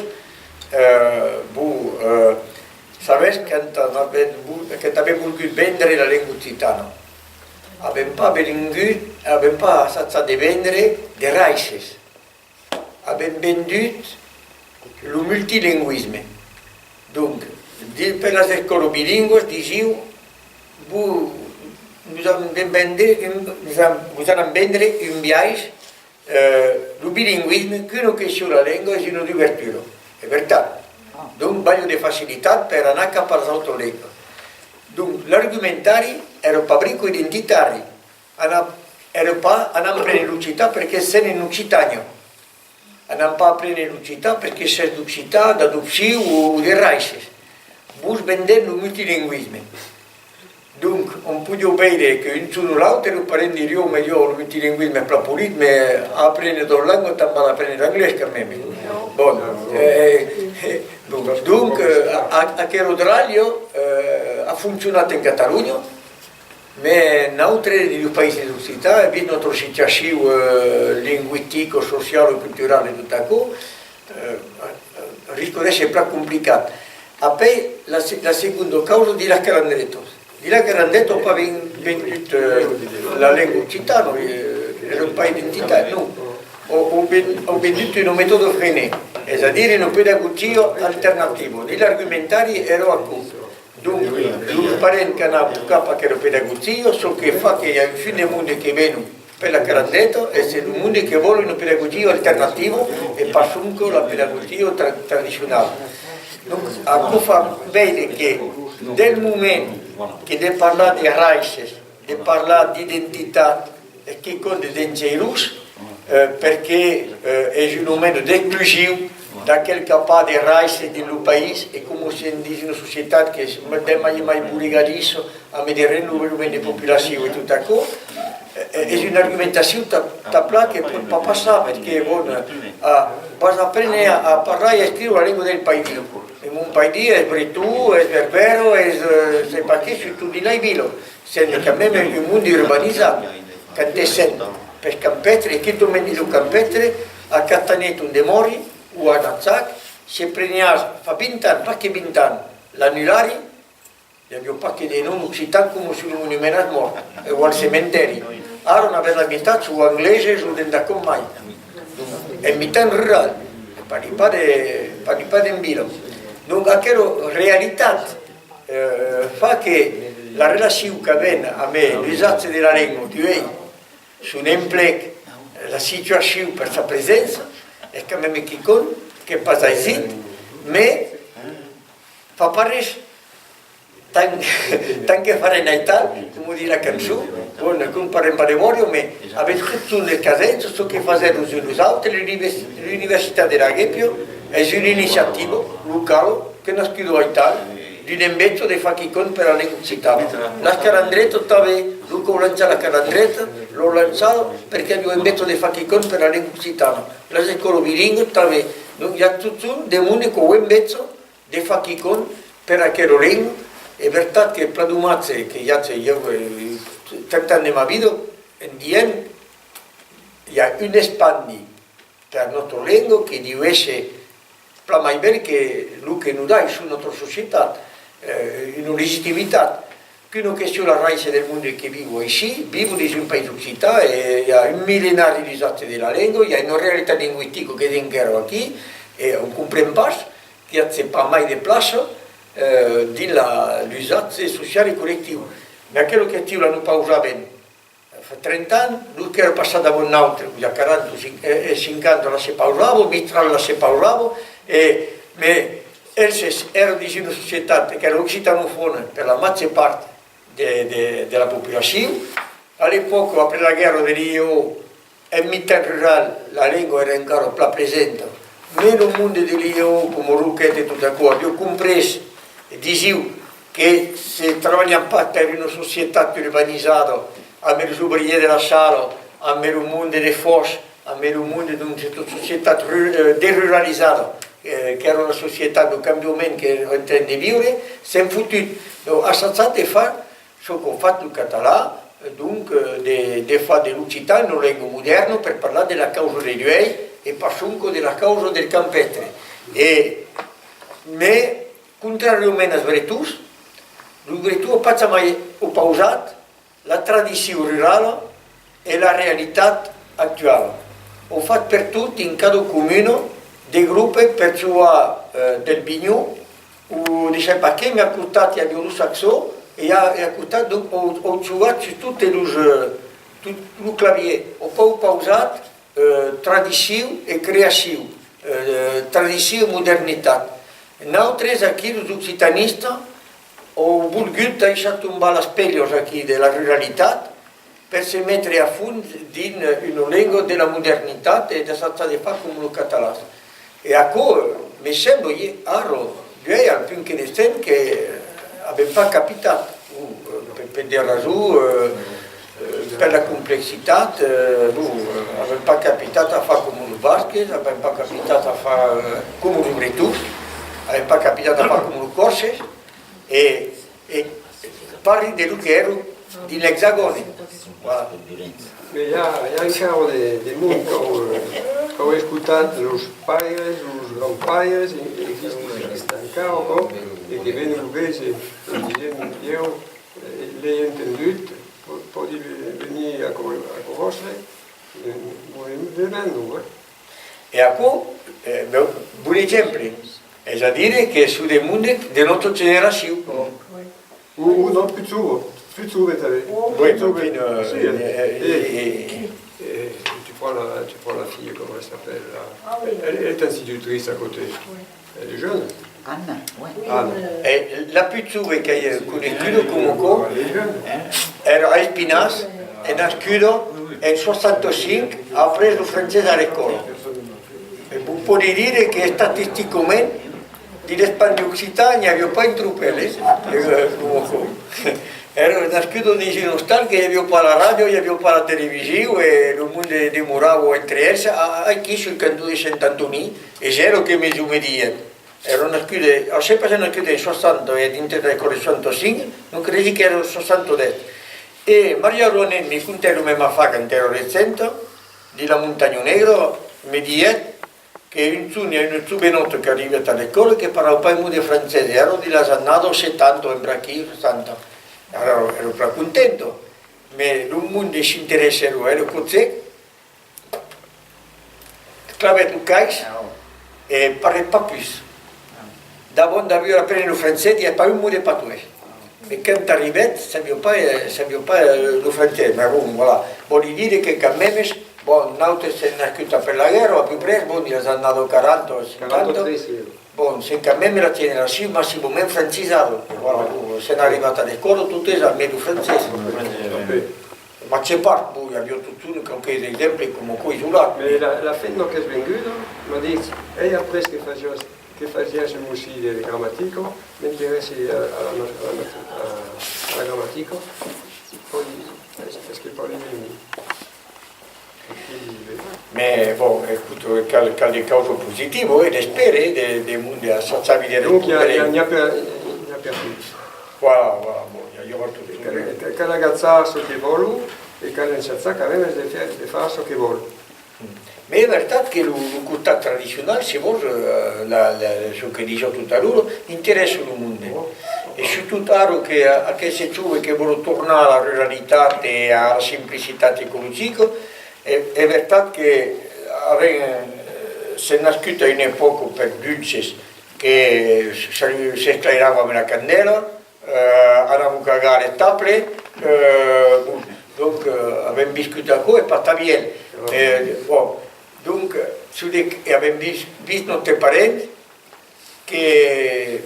eh, bon, eh, sabètz, quand avèm, quand avèm volgut vendre la lenga occitana, avèm pas vengut, avèm pas assajat de vendre de raisses. Avèm vendut lo multilingüisme. Donc, di-, per las escòlas bilingüas, disián, vos, nos anam vendre un, nos anam, vos anam vendre un biais, eh, lo bilingüisme, qu'una que siá la lenga es una dubertura. Es vertat. Donc, balha de facilitat per anar cap a las autras lengas. Donc, l'argumentari èra pas brica identitari. Anam, èra pas, anam prene l'occitan perque sèm en Occitània. Anam pas aprene l'occitan perque sèm d'occitan, d'adopcion o, o de raisses. Vos vendèm lo multilingüisme. Donc, on podiá veire que un jorn o l'autre, lo parent diriá: "Mès ieu, lo multilingüisme es plan polit, mès aprene doas lengas, tant val aprene l'anglés quand même." Bon, eh, eh, donc, donc, eh, a, a, aquela dralha, eh, a foncionat en Catalonha. Mès nautres, dins los païses occitans, e vist nòstra situacion, eh, lingüistica, sociala, culturala e tot aquò, eh, Risca d'èsser plan complicat. Apèi, la se-, la segonda causa, dins las calandretas. Dins las calandretas, pas ven-, vendut, eh, la lenga occitana, eh, èra pas identitat, non. An, an ven-, an vendut una metòda Freinet, es a dire una pedagogia alternativa. Dins l'argumentari èra aquò. Donc, lo parent qu'anava cap a aquela pedagogia, çò que fa que i a un fum de monde que venon per la calandreta, es lo monde que vòl una pedagogia alternativa e pas sonque la pedagogia tra-, tradicionala. Donc, aquò fa veire que del moment que de parlar de raïces, de parlar d'identitat, es quicòm de dangerós, eh, perque, eh, es un moment d'exclusion d'aquel qu'a pas de raïces dins lo país, e coma sèm dins una societat qu'es de mai en mai borregadissa, amb de renovelament de populacion e tot aquò, eh, es una argumentacion ta-, tan plan que pòt pas passar, perque, bon, eh, ah, vas aprene a, a parlar e a escriure la lenga del país. E mon país es breton, es berbèr, es, eh, sai pas qué, surtot dins las vilas. Sèm quand même un monde urbanizat. Quand te sèm pels campèstres, e quitament dins lo campèstre, a Castanet ont demòri, o a Najac, se preniás fa vint ans, pas que vint ans, l'anulari, i aviá pas que de noms occitans coma sus lo monument als mòrts, e o al cementèri. Ara n'avèm la mitat son angleses o d'endacòm mai. En mitan rural, parli pas de, parli pas d'en vila. Donc aquela realitat, eh, fa que la relacion qu'avèm amb l'usatge de la lenga d'uèi, son emplec, la situacion per sa presença, es quand même quicòm qu'es pas aisit, mès fa pas res. Tant, tant que farem aital, coma ditz la cançon, bon, comparem pas de bòria, mès avèm totjorn de casenças, çò que fasèm los uns los autres, l'univers-, l'Universitat de la Guépia es una iniciativa locala que nascuda aital, d'una enveja de far quicòm per la lenga occitana. Las calandretas tanben, lo qu'an lançat la calandreta, l'an lançada perque aviá enveja de far quicòm per la lenga occitana. Las escòlas bilinguas tanben. Donc, i a totjorn de monde qu'an enveja de far quicòm per aquela lenga. Es vertat que plan domatge que i a, ieu, eh, trenta ans de ma vida, en dient, i a un espandi per nòstra lenga que deu èsser plan mai bèl que lo que nos dai sus nòstra societat, eh, una legitimitat. Qu'una question, la raïce del monde que viu aicí, viu dins un país occitan, e i a un millenari d'usatge de la lenga, i a una realitat lingüistica qu'es encara aquí, e on compren pas qu'i age pas mai de plaça, eh, dins la, l'usatge social e collectiu. Mès aquela question la nos pausàvem fa trenta ans, lo qu'èra passat davant nautres, i a quaranta o cinc-, e, e cinquanta, la se pausava, Mistral la se pausava, e, mès elses èran dins una societat qu'èra occitanofòna per la màger part de, de, de la populacion. A l'epòca, après la guèrra de l'I E O, en mitan rural, la lenga èra encara plan presenta, mès lo monde de l'I E O, coma Roqueta e tot aquò, aviá comprés, e disiá que se trabalham pas per una societat urbanizada, amb los obrièrs de la Sala, amb lo monde de Fòs, amb lo monde, donc, de tota societat ru-, eh, deruralizada, eh, qu'èra la societat de cambiament qu'èra en tren de viure, sèm fotuts. Donc, assajatz de far çò qu'a fach lo catalan, donc, eh, de, de far de l'occitan una lenga modèrna per parlar de la causa de l'uèi e pas sonque de la causa del campèstre. E, mès, contràriament als bretons, lo breton a pas jamai opausat la tradicion rurala e la realitat actuala. An fach pertot, dins cada comuna, de gropes per jogar, eh, del vinhon o de sai pas qué, mès a costat i aviá lo saxo, e a, e a costat, donc, an, an jogat sus totes los, eh, tot lo clavièr. An pas opausat, eh, tradicion e creacion, eh, tradicion e modernitat. Nautres, aquí, los occitanistas, an volgut daissar tombar las pelhas aquí de la ruralitat per se metre a fons dins una lenga de la modernitat e d'assajar de far coma los catalans. E aquò, eh, me sembla, i-, ara, uèi, al punt que ne sèm, que, eh, avèm pas capitat, o, eh, per, per de rasons, eh, eh, per la complexitat, eh, bon, eh, avèm pas capitat a far coma los basques, avèm pas capitat a far, eh, coma los bretons, avèm pas capitat a far coma los còrses, e, e parli de lo que èra dins l'Exagòne. Voilà. Mès i a, i a encara de, de monde qu'an, eh, qu'an escotat Los paires, los grands-paires, e-, existisson encara aquò, e que venon véser, e disèm, ieu, eh, l'ai entendut, po-, pòdi ve-, venir a aquò, aquò vòstre, eh, volèm, volèm, non, eh? E aquò, eh, ben, bon exemple, es a dire que son de monde de nòstra generacion. O, o non, plus jove, plus jove tanben. Oui, mais enfin, euh, si, euh, euh, euh, tu prends la, tu prends la fille, comment elle s'appelle, là ? Ah oui. Elle, elle est institutrice à côté. Oui. Elle est jeune. Anna, oui. Anna. E la plus jove qu'ai coneguda coma aquò, èra a Espinàs, e nascuda en soixante-cinq, après lo francés a l'escòla. E vos pòdi dire que estatisticament, dins l'espandi occitan, n'i aviá pas un tropèl, eh? E, eh, coma aquò. Èra nascuda dins un ostal que i aviá pas la ràdio, i aviá pas la television, e lo monde demorava entre eles, a-, aquí sul canton de Sent Antonin, e es ela que me, me diguèt. Èra nascuda, a, se pas èra nascuda en soixante e dintre de l'escòla soixante-cinq, donc cresi qu'èra soixante-dix. E Maria Roanet me contèt lo mème afar quand èra regenta, dins la Montanha Negra, me diguèt que un jorn i a una jovenòta qu'arribèt a l'escòla que parlava pas un mot de francés, e èra dins las annadas setanta, un braquí setanta. Ara èra plan contenta, mès lo monde s'interessèron a ela, còp sec, clavèt lo cais e parlèt pas pus. D'abans d'aver aprés lo francés, diguèt pas un mot de patoès. E quand arribèt, sabiá pas, eh, sabiá pas, eh, lo francés, mas bon, voilà. Vòli dire que quand mèmes, bon, nautres sèm nascuts après la guèrra, a peu près, bon, dins las annadas quaranta o cinquanta. Bon, sèm quand mèmes la generacion maximament francizada. Voilà, bon, sèm arribats a l'escòla totes amb lo francés. Mas se part, bon, i aviá totun qualques exemples coma aquò isolats. Mès la, la femna qu'es venguda m'a dit, ei après que fasiás, que fasiás un bocin de gramatica, m'interèssi a, a la ma-, a la mat-, a, a la gramatica, pòdi, es, es que pòdi venir. Mès, bon, escota, cal, cal de causas positivas, eh, d'espèr, eh, de, de monde a sa, sabi de... Donc, i a, i a, n'i a per, n'i a per tot. Voilà, voilà, bon, i a, i aurà tot. Cal, cal, cal agachar çò que vòlon e cal ensajar quand mèmes de far, de far çò que vòlon. Mès es vertat que lo, lo costat tradicional, se vòls, eh, la, la, çò que disiá tot a l'ora, interèssa lo monde. E sustot ara que, eh, aqueste jove que vòl tornar a la ruralitat e a la simplicitat ecologica, e, es vertat que avèm, eh, sèm nascuts a una epòca per d'unes que s-, s'esclairava amb la candèla, eh, anavan cagar a l'estable, eh, bon, donc, eh, avèm viscut aquò e pas tan bien. Eh, bon, donc, sus de, e avèm vist, vist nòstres parents que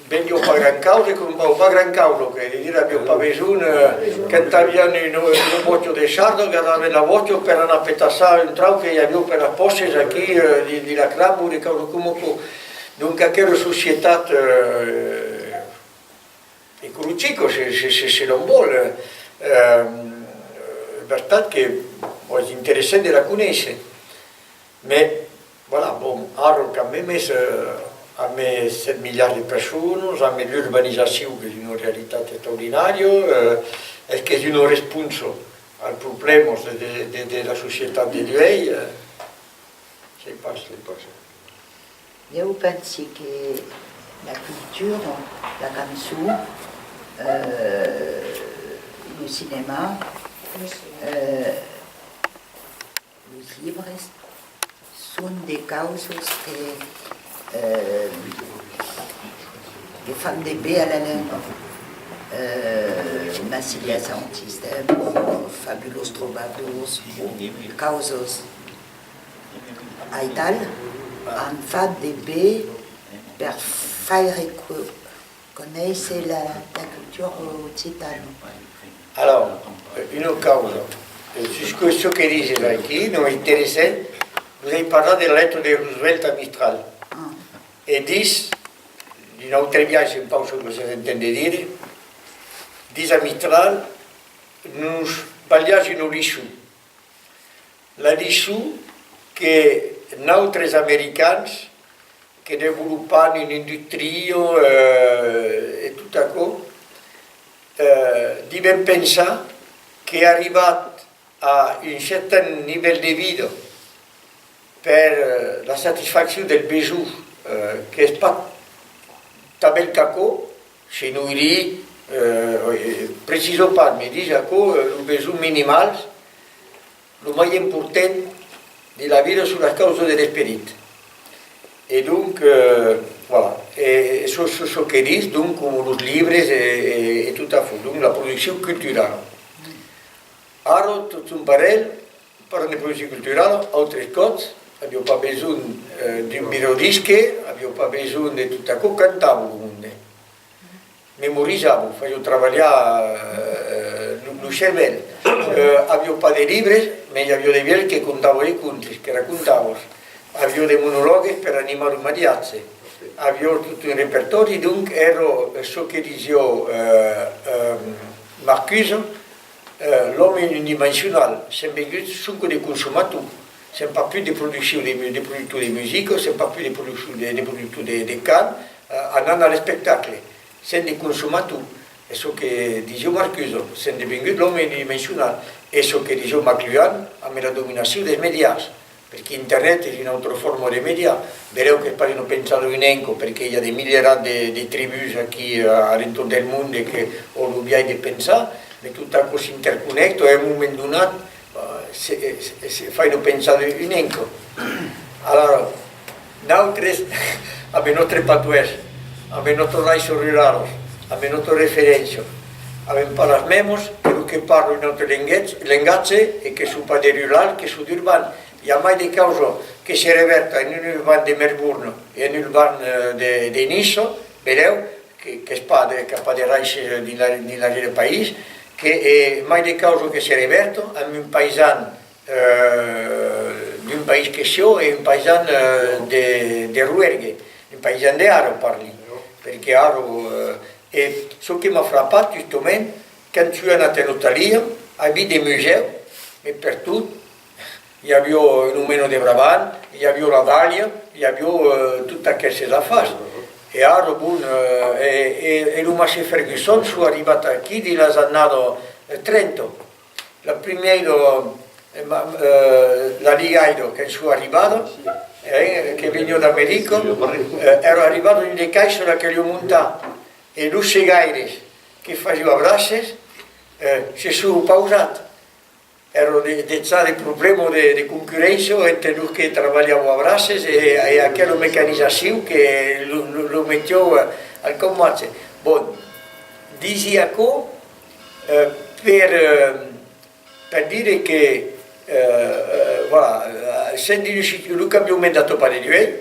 vendián pas grand causa e crompavan pas grand causa, que de dire, avián pas besonh, eh, quand avián una, una bòstia de sarda, gardavan la bòstia per anar petaçar un trauc que i aviá per las pòsses aquí, eh, dins, dins la cramba o de causas coma aquò. Donc, aquela societat, eh, ecologica, se, se, se, se l'òm vòl, eh, es vertat que, bon, es interessant de la conéisser. Mès, voilà, bon, ara quand mèmes, eh, amb sèt miliards de personas, amb l'urbanizacion, qu'es una realitat extraordinària, eh, es qu'es una responsa als problèmas de, de, de, de la societat de duèi, eh, sai pas. Sai pas. Ieu pensi que la cultura, la cançon, eh, lo cinèma, eh, los libres son de causas que, eh, que fan de ben a la lenga. Eh, Massilia Saint-Système, Fabulous Trobadors, causas aital, an fach de ben per faire co-, conéisser la, la cultura occitana. Alors, una causa, eh, sus çò que dises aquí, non, interessant, vos ai parlat de la letra de Roosevelt a Mistral. Ah. E ditz, d'un autre biais, un pauc çò que vos entendètz dire, ditz a Mistral, nos balhas una liçon. La liçon que nautres americans que desvolopan una industria, eh, e tot aquò, eh, devèm pensar que arribat a un certan nivèl de vida, per, eh, la satisfaccion del besonh, eh, qu'es pas tan bèl qu'aquò, se noirir, eh, eh, precisa pas, me ditz aquò, eh, los besonhs minimals, lo mai important de la vida son las causas de l'esperit. E donc, eh, voilà, e, e çò, çò, çò que ditz, donc, coma los libres e, e, e tot aquò, donc la produccion culturala. Ara, tot son parelh, parlam de produccion culturala, autres còps, aviá pas besonh, eh, d'un viradisque, aviá pas besonh de tot aquò, cantava lo monde. Memorizava, fasiá trabalhar, eh, lo, lo cervèl. Eh, aviá pas de libres, mas i aviá de vièlhs que contavan de contes, que racontavan. Aviá de monologues per animar lo mariatge. Aviá tot un repertòri, donc, èra, eh, çò que disiá, eh, eh, Marcuse, eh, l'òme unidimensional. Sèm venguts sonque de consomators. Sèm pas pus de produccion de mu-, de productors de musica, sèm pas pus de produccion de, de productors de, de cant, eh, anant a l'espectacle. Sèm de consomators. Es çò que disiá Marcuse, sèm devenguts l'òme unidimensional. Es çò que disiá McLuhan amb la dominacion dels mèdias. Perque Internet es una autra forma de mèdia. Belèu qu'es pas una pensada unenca, perque i a de milierats de, de tribús aquí, eh, a l'entorn del monde que an lo biais de pensar, mas tot aquò s'interconnècta e a un moment donat, eh, se, se, se fa una pensada unenca. Alara, nautres, amb nòstre patoès, amb nòstras raïças ruralas, amb nòstras referéncias, avèm pas las mèmas que los que parlan un autre lengatge, lengatge e que son pas de rurals, que son d'urbans. I a mai de causas que se revèrtan en un urban de Melbourne e en un urban, eh, de, de Niça, belèu, que, qu'es pas de, qu'a pas de raïces dins la, dins l'arrière-país, que, e mai de causas que se revèrtan amb un païsan, eh, d'un país que siá e un païsan, eh, de, de Roergue, un païsan de Ara, parli, perque Ara, eh, e çò que m'a frapat, justament, quand soi anat en Austràlia, ai vist de musèus, e pertot, i aviá una mena de Brabant, i aviá la dalha, i aviá, eh, totes aquestes afars. E ara, bon, eh, e, e, e lo Massey Ferguson son arribats aquí dins las annadas, eh, trenta. La primièra, eh, ma-, eh, la ligaira, quand son arribadas, eh, que veniá d'America, eh, èra arribada dins de caissas la caliá montar. E los segaires que fasián abraces, eh, se son opausats. Èra de, dejà de problèmas de, de concurréncia entre los que trabalhavan abraces e, e aquela mecanizacion que lo, lo, lo metiá, eh, al caumatge. Bon, disi aquò, eh, per, eh, per dire que, eh, eh, voilà, eh, sèm dins un situ-, lo cambiament data pas de duèi,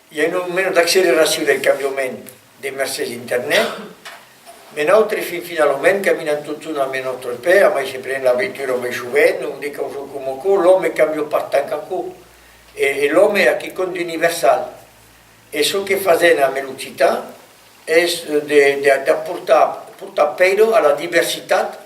i a una mena d'acceleracion del cambiament de mercés Internet, mas nautres fin finalament caminam totjorn amb nòstre pè, amai se prenèm la veitura mai sovent, o de causas coma aquò, l'òme cambia pas tant qu'aquò. E, e l'òme a quicòm d'universal. E çò que fasèm amb l'occitan es de, de, d'aportar, portar pèira a la diversitat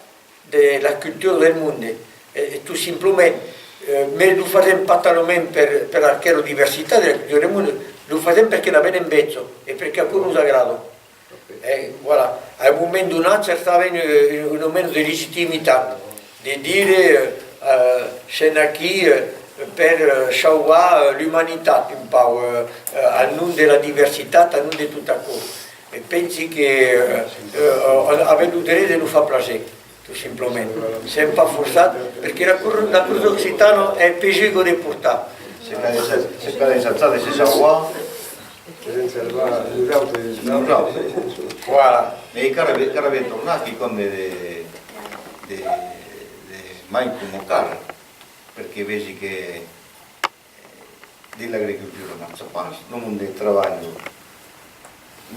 de la cultura del monde, e, e tot simplament, eh, mas lo fasèm pas talament per, per aquela diversitat de la cultura del monde, lo fasèm perque n'avèm enveja e perque aquò nos agrada. E, voilà, a un moment donat, cercàvem, eh, una mena de legitimitat, de dire, eh, sèm aquí, eh, per, eh, sauvar, eh, l'umanitat un pauc, eh, eh, al nom de la diversitat, al nom de tot aquò. E pensi que, eh, eh, avèm lo dret de nos far plaser. Tot simplament. Sèm pas forçats, perque la cor-, la corsa occitana es pesuga de portar. Se cal ensajar, se cal ensajar de se sauvar. Se cal ensajar nosautres. Nosautres. Voilà. E cal ben, cal ben tornar quicòm de, de, de, de mai coma cal, perque vesi que dins l'agricultura marcha pas, lo monde trabalha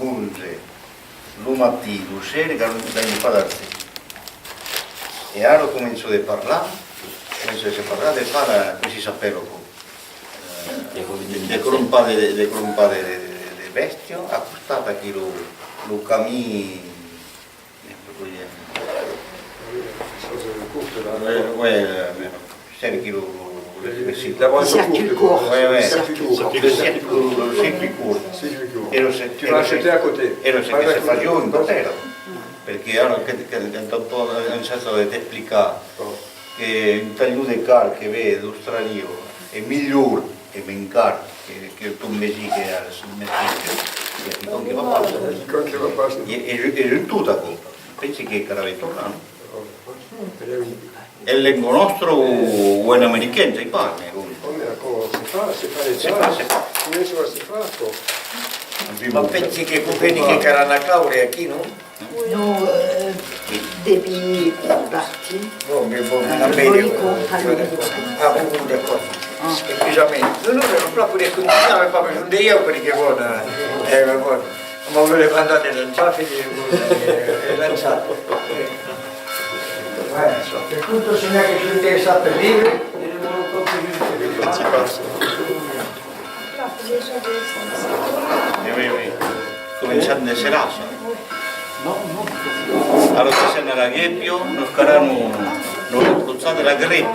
l'onze, lo matin, lo ser, e ganha pas d'argent. E ara comença de parlar, comença de se parlar de far, eh, cossí s'apèla aquò? Eh, de, de crompar de, de crompar de, de, de, de bèstias a costat aquí lo, lo camin. Ouais, ouais, euh, cercle, le, le, le, le circuit. Le circuit court. Ouais, ouais. Le circuit court. Le circuit, le circuit court. Circuit court. Et le cir-, tu vas acheter à côté. Et le circuit, c'est pas une hôtel. Perque ara, que, que, quand on peut, on cherche à t'expliquer que un talhon de carn que ven d'Austràlia es melhor E m'encara que, que ton vesin que a cinc mètres, i a quicòm que va pas. Quicòm que va pas. E, e, e tot aquò. Pensi que cal aver tornat, non? En lenga nòstra o, o en american, sai pas, mès bon. Òme, aquò se fa, se fa de... Se fa, se fa. Começa a se far, aquò. Ma pensi que conveni que cal anar caure aquí, non? Non, euh, devi partir. Bon, mais bon, euh, vòli comprar le livre. Ah, bon, bon, d'accord. Ah. Excusez-moi. Non, non, mais on peut continuer, mais pas besoin de ieu, perque bon, euh, eh, mais bon, on m'a voulu demander de lançar, fait de, euh, lançar. Ouais, ça. Par contre, si on a quelque chose intéressant à lire, je ne me compte plus. E oui, oui. Començam de seràs, eh? Ara que sèm a la Guépia, nos calarà nos, nos reprochar de la Grépia.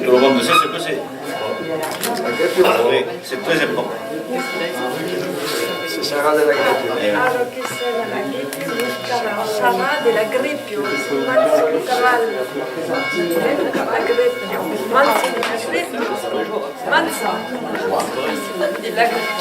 Tout le monde sait ce que c'est. Oui, c'est très important. Ce sera de la Grépia. Eh oui. Ara que sèm a la Grépia, nos calarà de la Grépia, manca lo caval. La Grépia, manca de la Grépia. Manca de la Grépia.